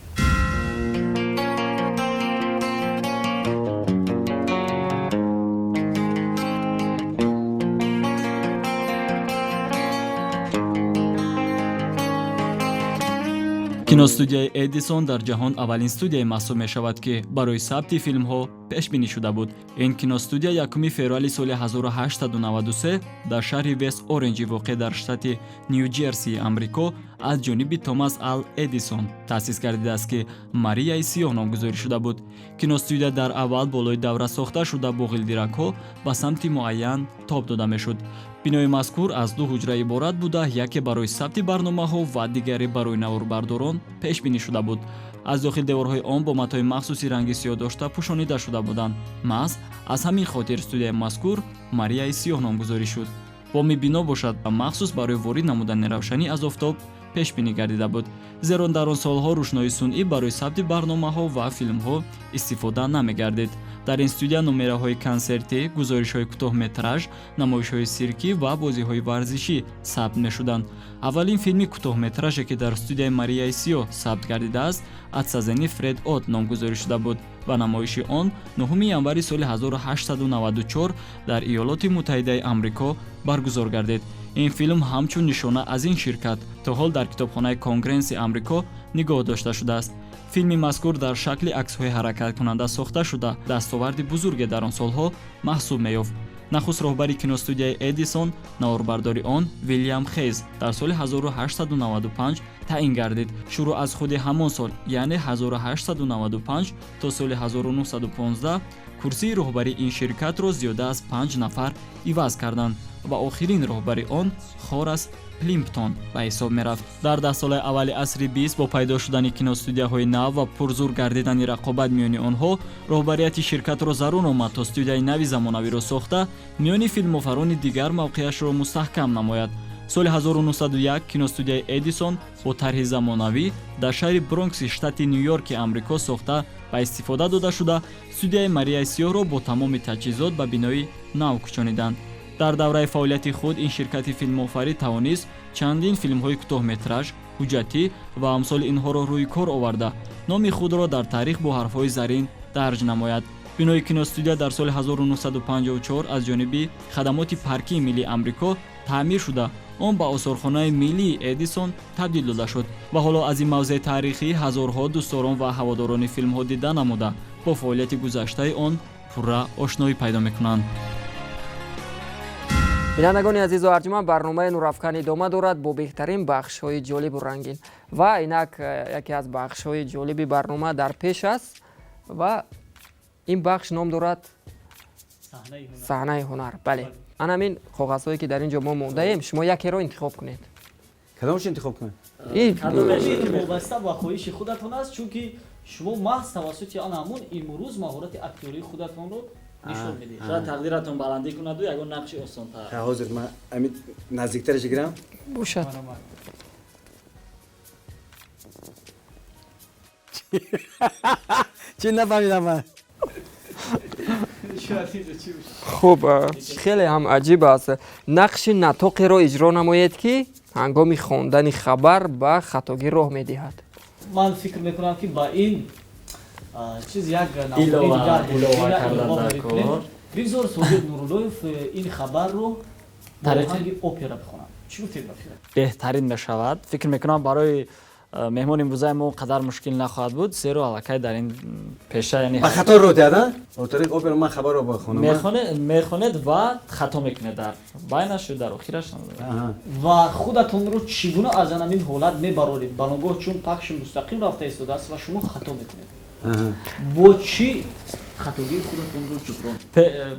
Киностудияи Эдисон дар ҷаҳон аввалин студияе маҳсуб мешавад, ки барои сабти филмҳо пешбинӣ шуда буд. Ин киностудия 1 феврали соли 1893 дар шаҳри Вест Оренҷи, воқеъ дар штати Ню Ҷерсии Амрико, аз ҷониби Томас Ал Эдисон таъсис гардидааст, ки Марияи Сиёҳ номгузорӣ шуда буд. Киностудия дар аввал болои давра сохта шуда, бо ғилдиракҳо ба самти муайян тоб дода мешуд. Бинои мазкур аз ду ҳуҷра иборат буда, яке барои сабти барномаҳо ва дигаре барои наворбардорон пешбинӣ шуда буд. Аз дохил деворҳои он бо матои махсуси ранги сиёҳ дошта пӯшонида шуда буданд. Маҳз аз ҳамин хотир студияи мазкур Марияи Сиёҳ номгузорӣ шуд. Боми бино бошад махсус барои ворид намудани равшанӣ аз офтоб пешбинӣ гардида буд, зеро дар он солҳо рӯшноии сунъӣ барои сабти барномаҳо ва филмҳо истифода намегардид. Дар ин студия номераҳои консертӣ, гузоришҳои кӯтоҳметраж, намоишҳои сиркӣ ва бозиҳои варзишӣ сабт мешуданд. Аввалин филми кӯтоҳметраже, ки дар студияи Марияи Сиёҳ сабт гардидааст, Атсазани Фред От номгузорӣ шуда буд ва намоиши он 9 январи соли 1894 дар Иёлоти Муттаҳидаи Амрико баргузор гардид. Ин филм ҳамчун нишона аз ин ширкат то ҳол дар китобхонаи Конгресси Амрико нигоҳ дошта шудааст. Филми мазкур дар шакли аксҳои ҳаракаткунанда сохта шуда, дастоварди бузурге дар он солҳо маҳсуб меёфт. Нахуст роҳбари киностудияи Эдисон, наворбардори он Вилям Хейз, дар соли 1895 таъин гардид. Шурӯъ аз худи ҳамон сол, яъне 1895, то соли 1915 курсии роҳбарии ин ширкатро зиёда аз панҷ нафар иваз карданд. Ва охирин роҳбари он Хорас Плимптон ба ҳисоб мерафт. Дар даҳсолаи аввали асри бист бо пайдо шудани киностудияҳои нав ва пурзур гардидани рақобат миёни онҳо, роҳбарияти ширкатро зарур омад, то студияи нави замонавиро сохта, миёни филмофарони дигар мавқеашро мустаҳкам намояд. Соли 1901 киностудияи Эдисон бо тарҳи замонавӣ дар шаҳри Бронкси штати Ню-Йорки Амрико сохта ба истифода дода шуда, студияи Марияи Сиёҳро бо тамоми таҷҳизот ба бинои нав кӯчониданд. Дар давраи фаъолияти худ ин ширкати филмофарӣ тавонист чандин филмҳои кӯтоҳметраж, ҳуҷҷатӣ ва амсоли инҳоро рӯи кор оварда, номи худро дар таърих бо ҳарфҳои зарин дарҷ намояд. Бинои киностудия дар соли 1954 аз ҷониби хадамоти паркии миллии Амрико таъмир шуда, он ба осорхонаи миллии Эдисон табдил дода шуд ва ҳоло аз ин мавзеи таърихӣ ҳазорҳо дӯстдорон ва ҳаводорони филмҳо дида намуда, бо фаъолияти гузаштаи он пурра ошноӣ пайдо мекунанд. Бинандагони азизу арҷуманд, барномаи Нурафкан идома дорад бо беҳтарин бахшҳои ҷолибу рангин. Ва инак яке аз бахшҳои ҷолиби барнома дар пеш аст ва ин бахш ном дорад «Саҳнаи ҳунар». Бале, ан ҳамин коғазҳое, ки дар ин ҷо мо мондаем, шумо якеро интихоб кунед. Кадомаш интихоб кунем? Вобаста ба хоҳиши худатон аст, чунки шумо маҳз тавассути ан ҳамун имрӯз маҳорати актёрии худатонро нишон медиҳед. Шояд тақдиратон баландӣ кунаду ягон нақши осонтар. Ҳозир ман ами наздиктараш гирам. Бошад. Чӣ, нафаҳмидам ман. Хуб, хеле ҳам аҷиб аст. Нақши натоқеро иҷро намоед, ки ҳангоми хондани хабар ба хатогӣ роҳ медиҳад. Ман фикр мекунам, ки ба ин чиз як бигзор Содиқ Нуруллоев ин хабарро бо оҳанги опера бихонад. Чӣ гуфтед ба фикр? Беҳтарин мешавад. Фикр мекунам, барои меҳмони имрӯзаи мо қадар мушкил нахоҳад буд, зеро аллакай дар ин пеша, яъне Ба хато роҳ диҳад, бо тариқи опера ман хабарро бихонам. Мехонед ва хато мекунед дар байнаш ё дар охираш. Ва худатонро чӣ гуна аз ҳамин ҳолат мебароред? Ба ногоҳ, чун пахши мустақим рафта истодааст ва шумо хато мекунед, бо чӣ хатогии худатонро ҷуброн?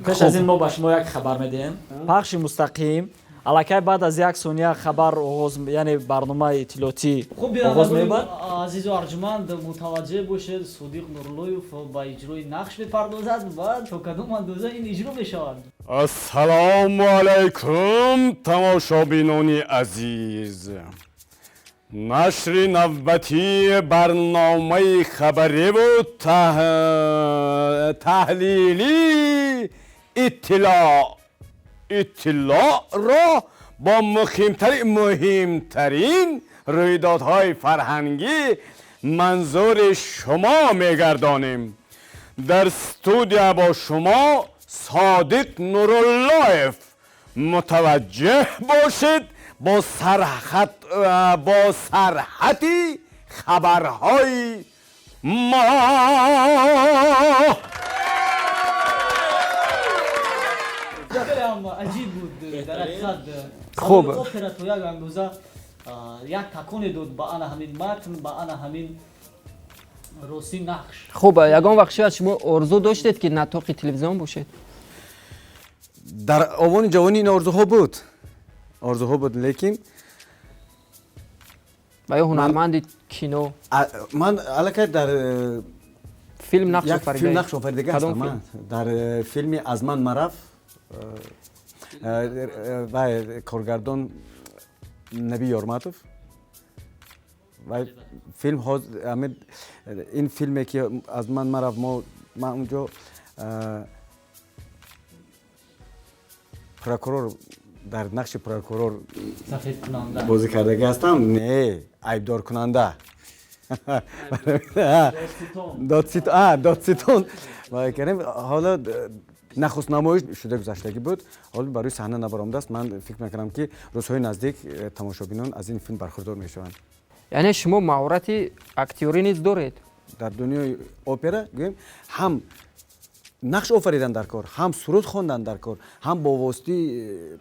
Пеш аз ин мо ба шумо як хабар медиҳем. Пахши мустақим аллакай баъд аз як сония хабар оғоз, яъне барномаи иттилоотӣ оғоз меёбад. Азизу арҷуманд, мутаваҷҷеҳ бошед, Содиқ Нуруллоев ба иҷрои нақш мепардозад ва то кадом андоза ин иҷро мешавад. Ассалому алайкум, тамошобинони азиз! Нашри навбатии барномаи хабариву таҳлилии иттилоъро бо муҳимтарин рӯйдодҳои фарҳангӣ манзури шумо мегардонем. Дар студия бо шумо Содиқ Нуруллоев. Мутаваҷҷеҳ бошед бо сархати хабарҳои мо. Хеле ҳам аҷиб буд дар ҳақиқат. Хуб. Опера то як андоза як таконе дод ба ана ҳамин матн, ба ана ҳамин рости нақш. Хуб, ягон вақт шояд шумо орзу доштед, ки натоқи телевизион бошед? Дар овони ҷавонӣ ин орзуҳо буд, орзуҳо буд, лекин Ва ё ҳунарманди кино? Ман аллакай дар филм нақш як филм нақш офаридага ҳастам. Дар филми «Аз ман мараф», ва коргардон Наби Ёрматов. Ва филм ин филме ки «Аз ман мараф», мо ман унҷо прокурор, дар нақши прокурор бозӣ кардагӣ ҳастам. Не, айбдоркунанда, додситон кардем. Ҳоло нахуст намоиш шуда гузаштагӣ буд, ҳоло барои саҳна набаромадааст. Ман фикр мекунам, ки рӯзҳои наздик тамошобинон аз ин филм бархурдор мешаванд. Яъне шумо маҳорати актёрӣ низ доред? Дар дунёи опера, гӯем, ҳам нақш офаридан дар кор, ҳам суруд хондан дар кор, ҳам бо воситаи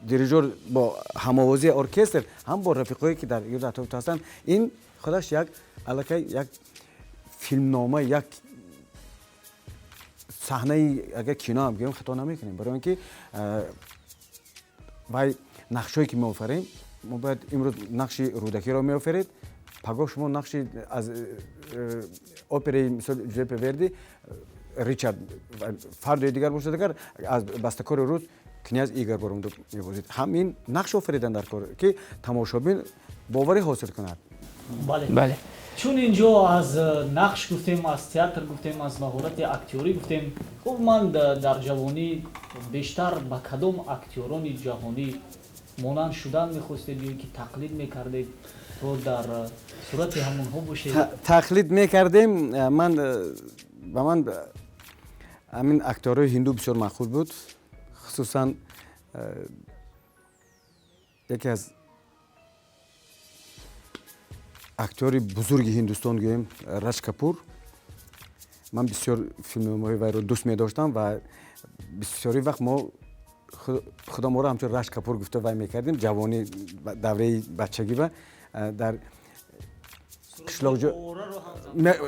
дирижёр, бо ҳамовозии оркестр, ҳам бо рафиқое, ки дар гирду атроф ҳастанд. Ин худаш як аллакай як филмнома, як саҳнаи, агар кино ҳам гӯем, хато намекунем, барои он ки Вай нақшҳое ки меофарем, мо бояд имрӯз нақши Рӯдакиро меофаред, пагоҳ шумо нақши аз операи, мисол, Ҷузеппе Верди Ричард, фардои дигар бошад агар аз бастакори рӯз князь Игор баромада мебозид. Ҳамин нақш офаридан дар кор, ки тамошобин боварӣ ҳосил кунад. Бале, чун инҷо аз нақш гуфтем, аз театр гуфтем, аз маҳорати актёрӣ гуфтем, хуб, ман дар ҷавонӣ бештар ба кадом актёрони ҷаҳонӣ монанд шудан мехостед ё ки тақлид мекардед, то дар сурати ҳамонҳо бошед? Тақлид мекардем. Ман ба ман ҳамин актёрҳои ҳинду бисёр маъқул буд, хусусан яке аз актёри бузурги Ҳиндустон, гӯем, Раҷ Капур. Ман бисёр филмҳои вайро дӯст медоштам ва бисёри вақт мо худаморо ҳамчун Раҷ Капур гуфта вай мекардем. Ҷавонӣ, давраи бачагӣ дар қишлоқҷо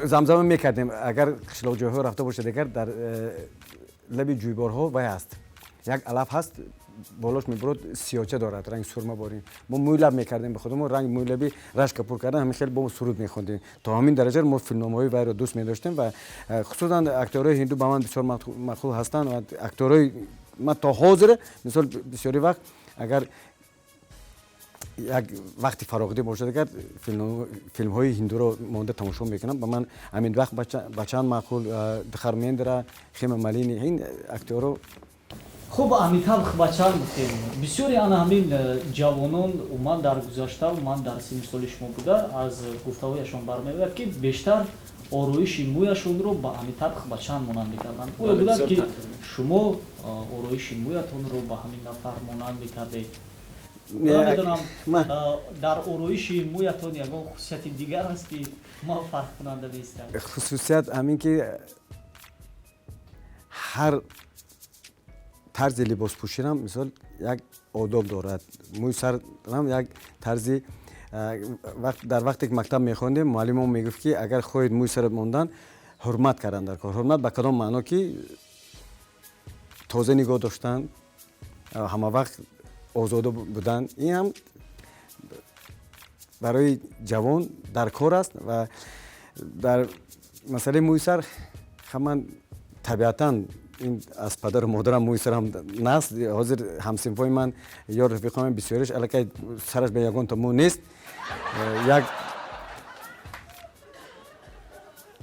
замзама мекардем. Агар қишлоқҷойҳо рафта бошед, агар дар лаби ҷӯйборҳо вай ҳаст, як алаф ҳаст, болош мебурод, сиёча дорад, ранги сурма борин. Мо мӯйлаб мекардем ба худамо, ранги мӯйлаби Раҷ Капур кардан, ҳамин хел бо суруд мехондем. То ҳамин дараҷа мо филмномаҳои вайро дӯст медоштем ва хусусан актёрҳои ҳинду ба ман бисёр маъқул ҳастанд. Ва актёрҳои ман то ҳозир, мисол, бисёри вақт агар як вақти фароғдӣ бошад, агар филмҳои ҳиндуро монда тамошо мекунам. Ба ман Амитабх Бачан маъқул, Дхармендра, Хема Малини, ин актёрро. Хуб, Амитабх Бачан гуфтем. Бисёри ана ҳамин ҷавонон, умуман дар гузашта, умуман дар синни соли шумо буда, аз гуфтаҳояшон бармеояд, ки бештар ороиши мӯяшонро ба Амитабх Бачан монанд мекарданд. Оё буданд, ки шумо ороиши мӯятонро ба ҳамин нафар монанд мекардед? Намедонам, дар ороиши мӯятон ягон хусусияти дигар аст, ки ман фарқкунанда нестам? Хусусият ҳамин ки ҳар тарзи либоспӯшиам, мисол, як одоб дорад. Мӯи сарам як тарзи. Дар вақте ки мактаб мехондем, муаллимон мегуфт, ки агар хоҳед мӯи сарат мондан, ҳурмат кардан дар кор. Ҳурмат ба кадом маъно? Ки тоза нигоҳ доштан, ҳама вақт озода будан. Ин ҳам барои ҷавон дар кор аст. Ва дар масъалаи мӯи сар, ман табиатан ин аз падару модарам мӯи сарам наст. Ҳозир ҳамсинфои ман ё рафиқои ман бисёриш аллакай сараш ба ягонта мӯ нест. Як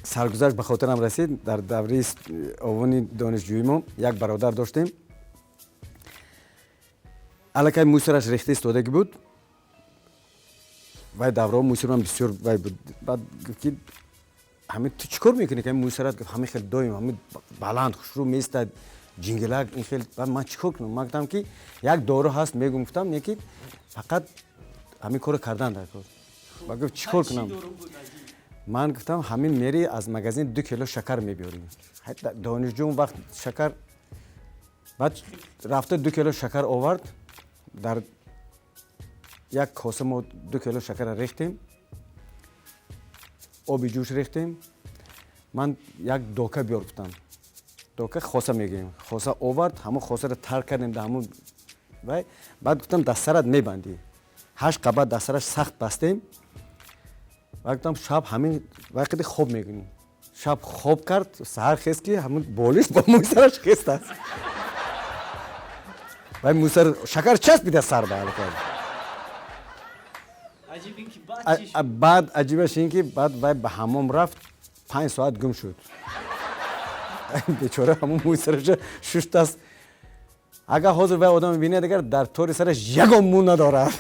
саргузашт ба хотирам расид. Дар давраи овони донишҷӯӣ мо як бародар доштем, аллакай мӯи сараш рехта истодагӣ буд. Вай давраҳо мӯи сари ман бисёр вай буд. Баъд гуфт, ки ҳамин ту чӣ кор мекунӣ, ки мӯи сарат, гуфт, ҳамин хел доим ҳамин баланд хушрӯ меистад, ҷингилак ин хел. Баъд ман чӣ кор кунам? Ман гуфтам, ки як дору ҳаст, мегум, гуфтам, не ки фақат ҳамин корро кардан дар кор. Ба гуфт, чӣ кор кунам? Ман гуфтам, ҳамин мери аз магазин 2 кило шакар мебиёрӣ. Донишҷӯ он вақт шакар. Баъд рафта 2 кило шакар овард. Дар як коса мо 2 кило шакарро рехтем, оби ҷӯш рехтем. Ман як дока биёр гуфтам, дока, хоса мегирем. Хоса овард, ҳамон хосаро тар кардем дар ҳамон вай. Баъд гуфтам, дастсарат мебандӣ. Ҳашт қабат дастсараш сахт бастем. Баъд гуфтам, шаб ҳамин вақте хоб мекунӣ. Шаб хоб кард, саҳар хест, ки ҳамон болиш бо мӯи сараш хест аст. Вай мӯи сар шакар часпида сар ба аллакай. Баъд аҷибаш ин ки баъд вай ба ҳаммом рафт, 5 соат гум шуд. Бечора ҳамон мӯи сараша шуштааст. Агар ҳозир вай одам мебинед, агар дар тори сараш ягон мӯ надорад.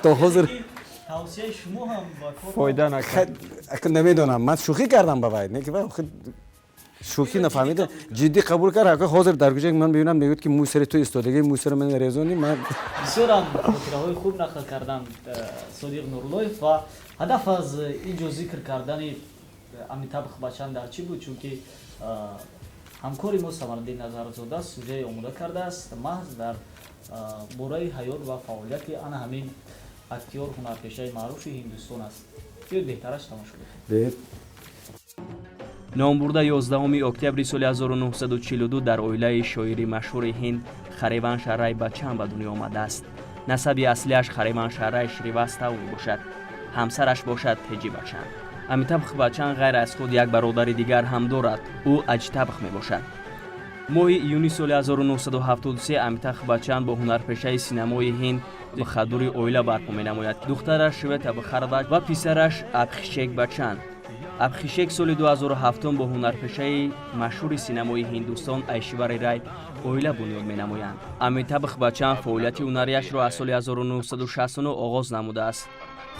То ҳозир тавсияи шумо ҳам ба кор фоида накард. Намедонам, ман шӯхӣ кардам ба вай, не ки вай шӯхӣ нафаҳмида, ҷиддӣ қабул кард. Ака ҳозир дар куҷа ман мебинам, мегӯяд, ки мӯи сари ту истодагӣ, мӯи сари ман резонӣ. Ман Бисёрам хотираҳои хуб нақл карданд Содиқ Нуруллоев. Ва ҳадаф аз ин ҷо зикр кардани Амитабх Бачан дар чӣ буд? Чунки ҳамкори мо Самардин Назарзода сюжае омода кардааст маҳз дар бораи ҳаёт ва фаъолияти ана ҳамин актёр, ҳунарпешаи маъруфи Ҳиндустон аст. Биёед, беҳтараш тамошо бикунем. Номбурда 11 октябри соли 1942 дар оилаи шоири машҳури ҳинд Хариванша Рай Бачан ба дунё омадааст. Насаби аслиаш Хариванша Рай Шривастав мебошад. Ҳамсараш бошад Теҷи Бачан. Амитабх Бачан ғайр аз худ як бародари дигар ҳам дорад. Ӯ Аҷтабх мебошад. Моҳи июни соли 1973 Амитабх Бачан бо ҳунарпешаи синамои ҳинд Бхадури оила барпо менамояд. Духтараш Швета Бхарваҷ ва писараш Абхишек Бачан. Абхишек соли 2007 бо ҳунарпешаи машҳури синамои Ҳиндустон Айшвари Рай оила бунёд менамоянд. Амитабх Бачан фаъолияти ҳунарияшро аз соли 1969 оғоз намудааст.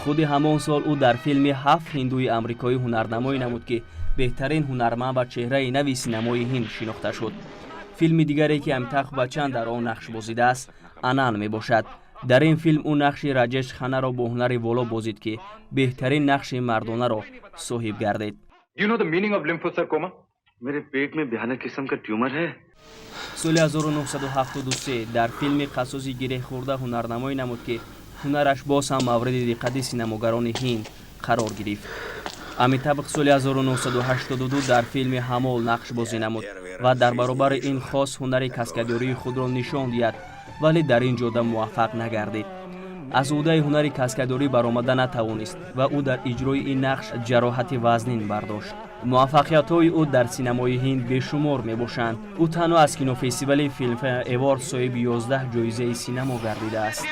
Худи ҳамон сол ӯ дар филми «Ҳафт ҳиндуи амрикоӣ» ҳунарнамоӣ намуд, ки беҳтарин ҳунарманд ва чеҳраи нави синамои ҳинд шинохта шуд. Филми дигаре, ки Амитабх Бачан дар он нақш бозидааст, «Ананд» мебошад. Дар ин филм ӯ нақши Раҷеш Ханаро бо ҳунари воло бозид, ки беҳтарин нақши мардонаро соҳиб гардид. You know the meaning of lymphosarcoma? मेरे पेट में भयानक किस्म का ट्यूमर है। Соли 1973 дар филми «Қассоси гиреҳхӯрда» ҳунарнамоӣ намуд, ки ҳунараш боз ҳам мавриди диққати синамогарони ҳинд қарор гирифт. Амитабх соли 1982 дар филми «Ҳамол» нақш бозӣ намуд ва дар баробари ин хост ҳунари каскадёрии худро нишон диҳад, вале дар ин ҷода муваффақ нагардид. Аз ӯҳдаи ҳунари каскадёрӣ баромада натавонист ва ӯ дар иҷрои ин нақш ҷароҳати вазнин бардошт. Муваффақиятҳои ӯ дар синамои ҳинд бешумор мебошанд. Ӯ танҳо аз кинофестивали Filmfare Award соҳиби 11 ҷоизаи синамо гардидааст.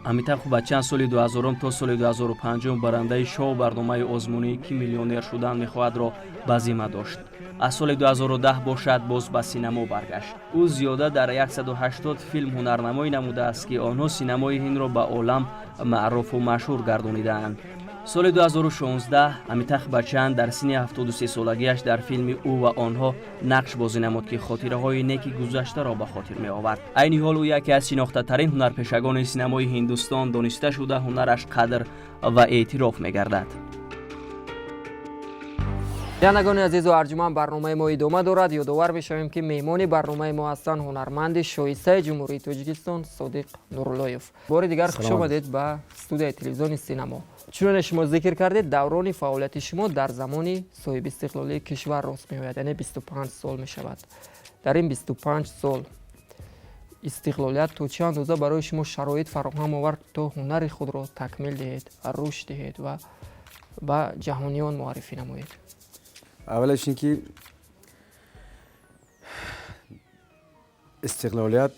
Амитабх Бачан соли 2000 то соли 2005 барандаи шоу барномаи озмунӣ «Ки миллионер шудан мехоҳад»-ро ба зимма дошт. Аз соли 2010 бошад, боз ба синамо баргашт. Ӯ зиёда дар 180 филм ҳунарнамоӣ намудааст, ки онҳо синамои ҳиндро ба олам маъруфу машҳур гардонидаанд. Соли 2016 Амитабх Бачан дар синни 73-солагиаш дар филми «Ӯ ва онҳо» нақш бозӣ намуд, ки хотираҳои неки гузаштаро ба хотир меовард. Айни ҳол ӯ яке аз шинохтатарин ҳунарпешагони синамои Ҳиндустон дониста шуда, ҳунараш қадр ва эътироф мегардад. Бинандагони азизу арҷуманд, барномаи мо идома дорад. Ёдовар мешавем, ки меҳмони барномаи мо ҳастанд ҳунарманди шоистаи Ҷумҳурии Тоҷикистон Содиқ Нуруллоев. Бори дигар хуш омадед ба студияи телевизиони Синамо. Чуноне шумо зикр кардед, даврони фаъолияти шумо дар замони соҳибистиқлолии кишвар рост меояд, яъне 25 сол мешавад. Дар ин 25 сол истиқлолият то чӣ андоза барои шумо шароит фароҳам овард, то ҳунари худро такмил диҳед, рушд диҳед ва ба ҷаҳониён муаррифӣ намоед? Аввалаш ин ки истиқлолият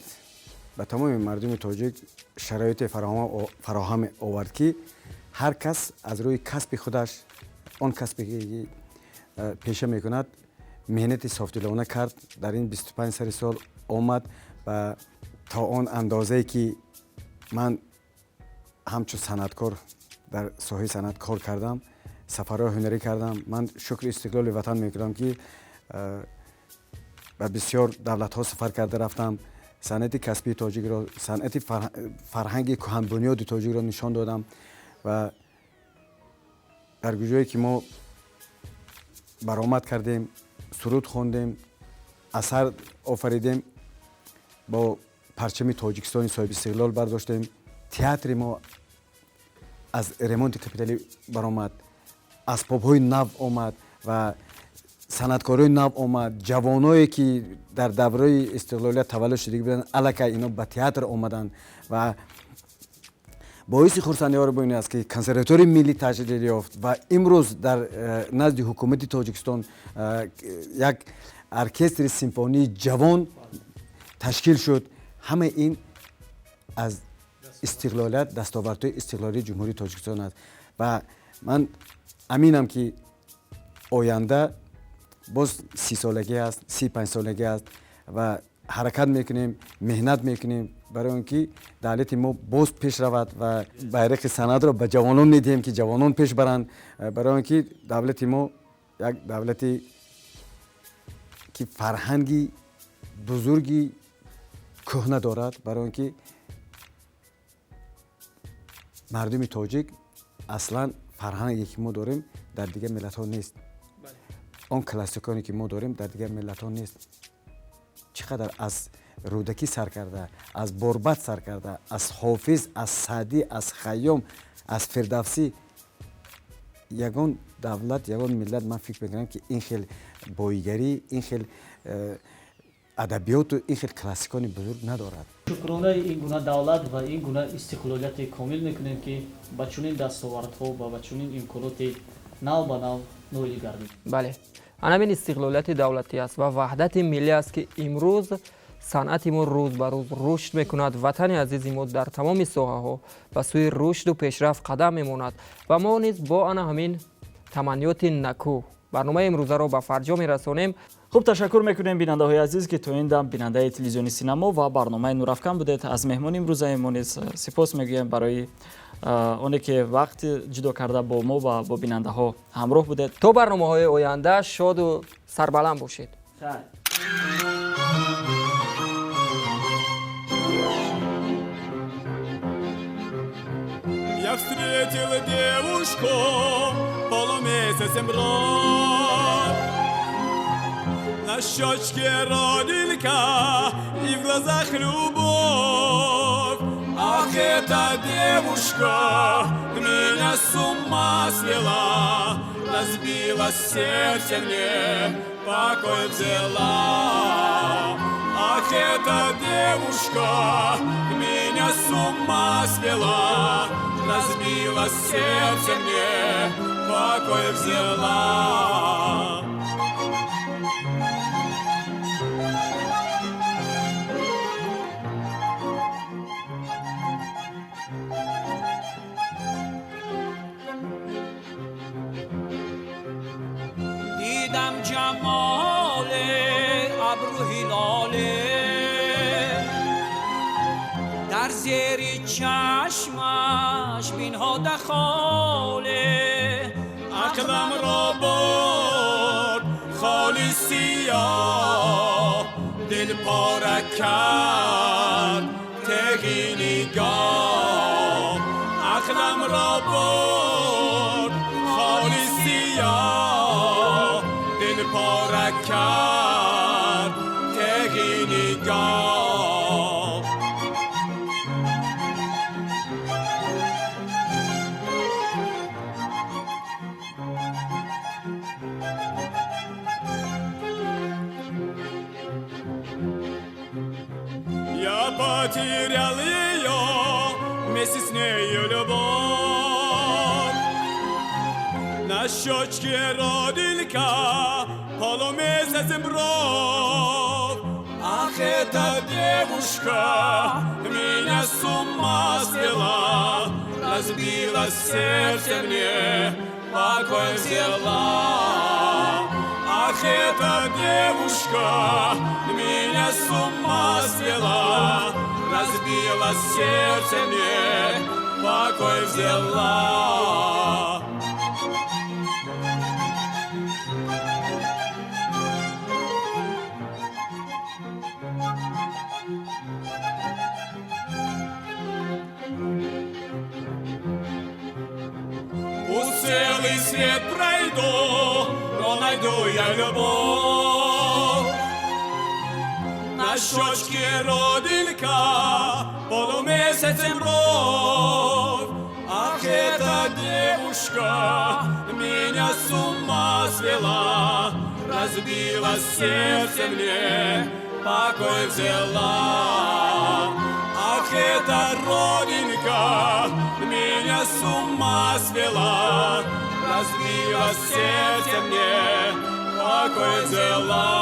ба тамоми мардуми тоҷик шароите фароҳам овард, ки ҳар кас аз рӯи касби худаш, он касбе ки пеша мекунад, меҳнати софдилона кард. Дар ин 25 сари сол омад ва то он андозае ки ман ҳамчун санъаткор дар соҳаи санъат кор кардам, сафарҳои ҳунарӣ кардам. Ман шукри истиқлоли ватан мекунам, ки ба бисёр давлатҳо сафар карда рафтам, санъати касбии тоҷикро, санъати фарҳанги кӯҳанбунёди тоҷикро нишон додам. Ва дар куҷое ки мо баромад кардем, суруд хондем, асар офаридем, бо парчами Тоҷикистони соҳибистиқлол бардоштем. Театри мо аз ремонти капиталӣ баромад, асбобҳои нав омад ва санъаткорои нав омад. Ҷавоное ки дар давраи истиқлолият таваллуд шудагӣ буданд, аллакай ино ба театр омаданд. Ва боиси хурсандиҳоро бо ин аст, ки Консерваторияи миллӣ таҷлил ёфт ва имрӯз дар назди ҳукумати Тоҷикистон як оркестри симфонии ҷавон ташкил шуд. Ҳамаи ин аз истиқлолият, дастовардҳои истиқлолии Ҷумҳурии Тоҷикистон аст. Ва ман аминам, ки оянда боз 30-солагӣ аст, 35-солагӣ аст ва ҳаракат мекунем, меҳнат мекунем барои он ки давлати мо боз пеш равад ва байрақи санъатро ба ҷавонон медиҳем, ки ҷавонон пеш баранд, барои он ки давлати мо як давлате ки фарҳанги бузурги кӯҳна дорад, барои он ки мардуми тоҷик аслан фарҳанге ки мо дорем, дар дигар миллатҳо нест. Он классиконе ки мо дорем, дар дигар миллатҳо нест. Чӣ қадар аз Рӯдакӣ сар карда, аз Борбад сар карда, аз Ҳофиз, аз Саъдӣ, аз Хайём, аз Фирдавсӣ, ягон давлат, ягон миллат, ман фикр мекунам, ки ин хел боигарӣ, ин хел адабиёту ин хел классикони бузург надорад. Шукронаи ин гуна давлат ва ин гуна истиқлолияти комил мекунем, ки ба чунин дастовардҳо ва ба чунин имконоти нав ба нав ноил гардид. Бале, анамин истиқлолияти давлатӣ аст ва ваҳдати миллӣ аст, ки имрӯз санъати мо рӯз ба рӯз рушд мекунад, ватани азизи мо дар тамоми соҳаҳо ба сӯи рушду пешрафт қадам мемонад. Ва мо низ бо ана ҳамин таманниёти накӯ барномаи имрӯзаро ба фарҷом мерасонем. Хуб, ташаккур мекунем, бинандаҳои азиз, ки то ин дам бинандаи телевизиони Синамо ва барномаи Нурафкан будед. Аз меҳмони имрӯзаи мо низ сипос мегӯем барои оне ки вақти ҷудо карда бо мо ва бо бинандаҳо ҳамроҳ будед. То барномаҳои оянда шоду сарбаланд бошед. Я встретил девушку полумесяцем бровь. На щечке родинка и в глазах любовь. Ах, эта девушка меня с ума свела, разбила сердце мне, покой взяла. Ах, эта девушка меня с ума свела, разбила сердце мне, покой взяла. Дидам ҷамоле абру ҳилоле, дар зери чашмаш бинҳода холе. Ақламро бурд холи сиёҳ, дил пора кард теғи нигоҳ. Ақламро бурд холи сиёҳ, дил пора кард теғи нигоҳ. Я потерял ее, вместе с нею любовь. На щечке родинка, полумесяцем бровь. Ах, эта девушка меня с ума свела, разбила сердце мне, покой взяла. Ах, эта девушка меня с ума свела, разбила сердце мне, покой взяла. Пусть целый свет пройду, но найду я любовь. На щечке родинка, полумесяцем бровь. Ах, эта девушка меня с ума свела, разбила сердце мне, покой взяла. Ах, эта родинка меня с ума свела, разбила сердце мне, покой взяла.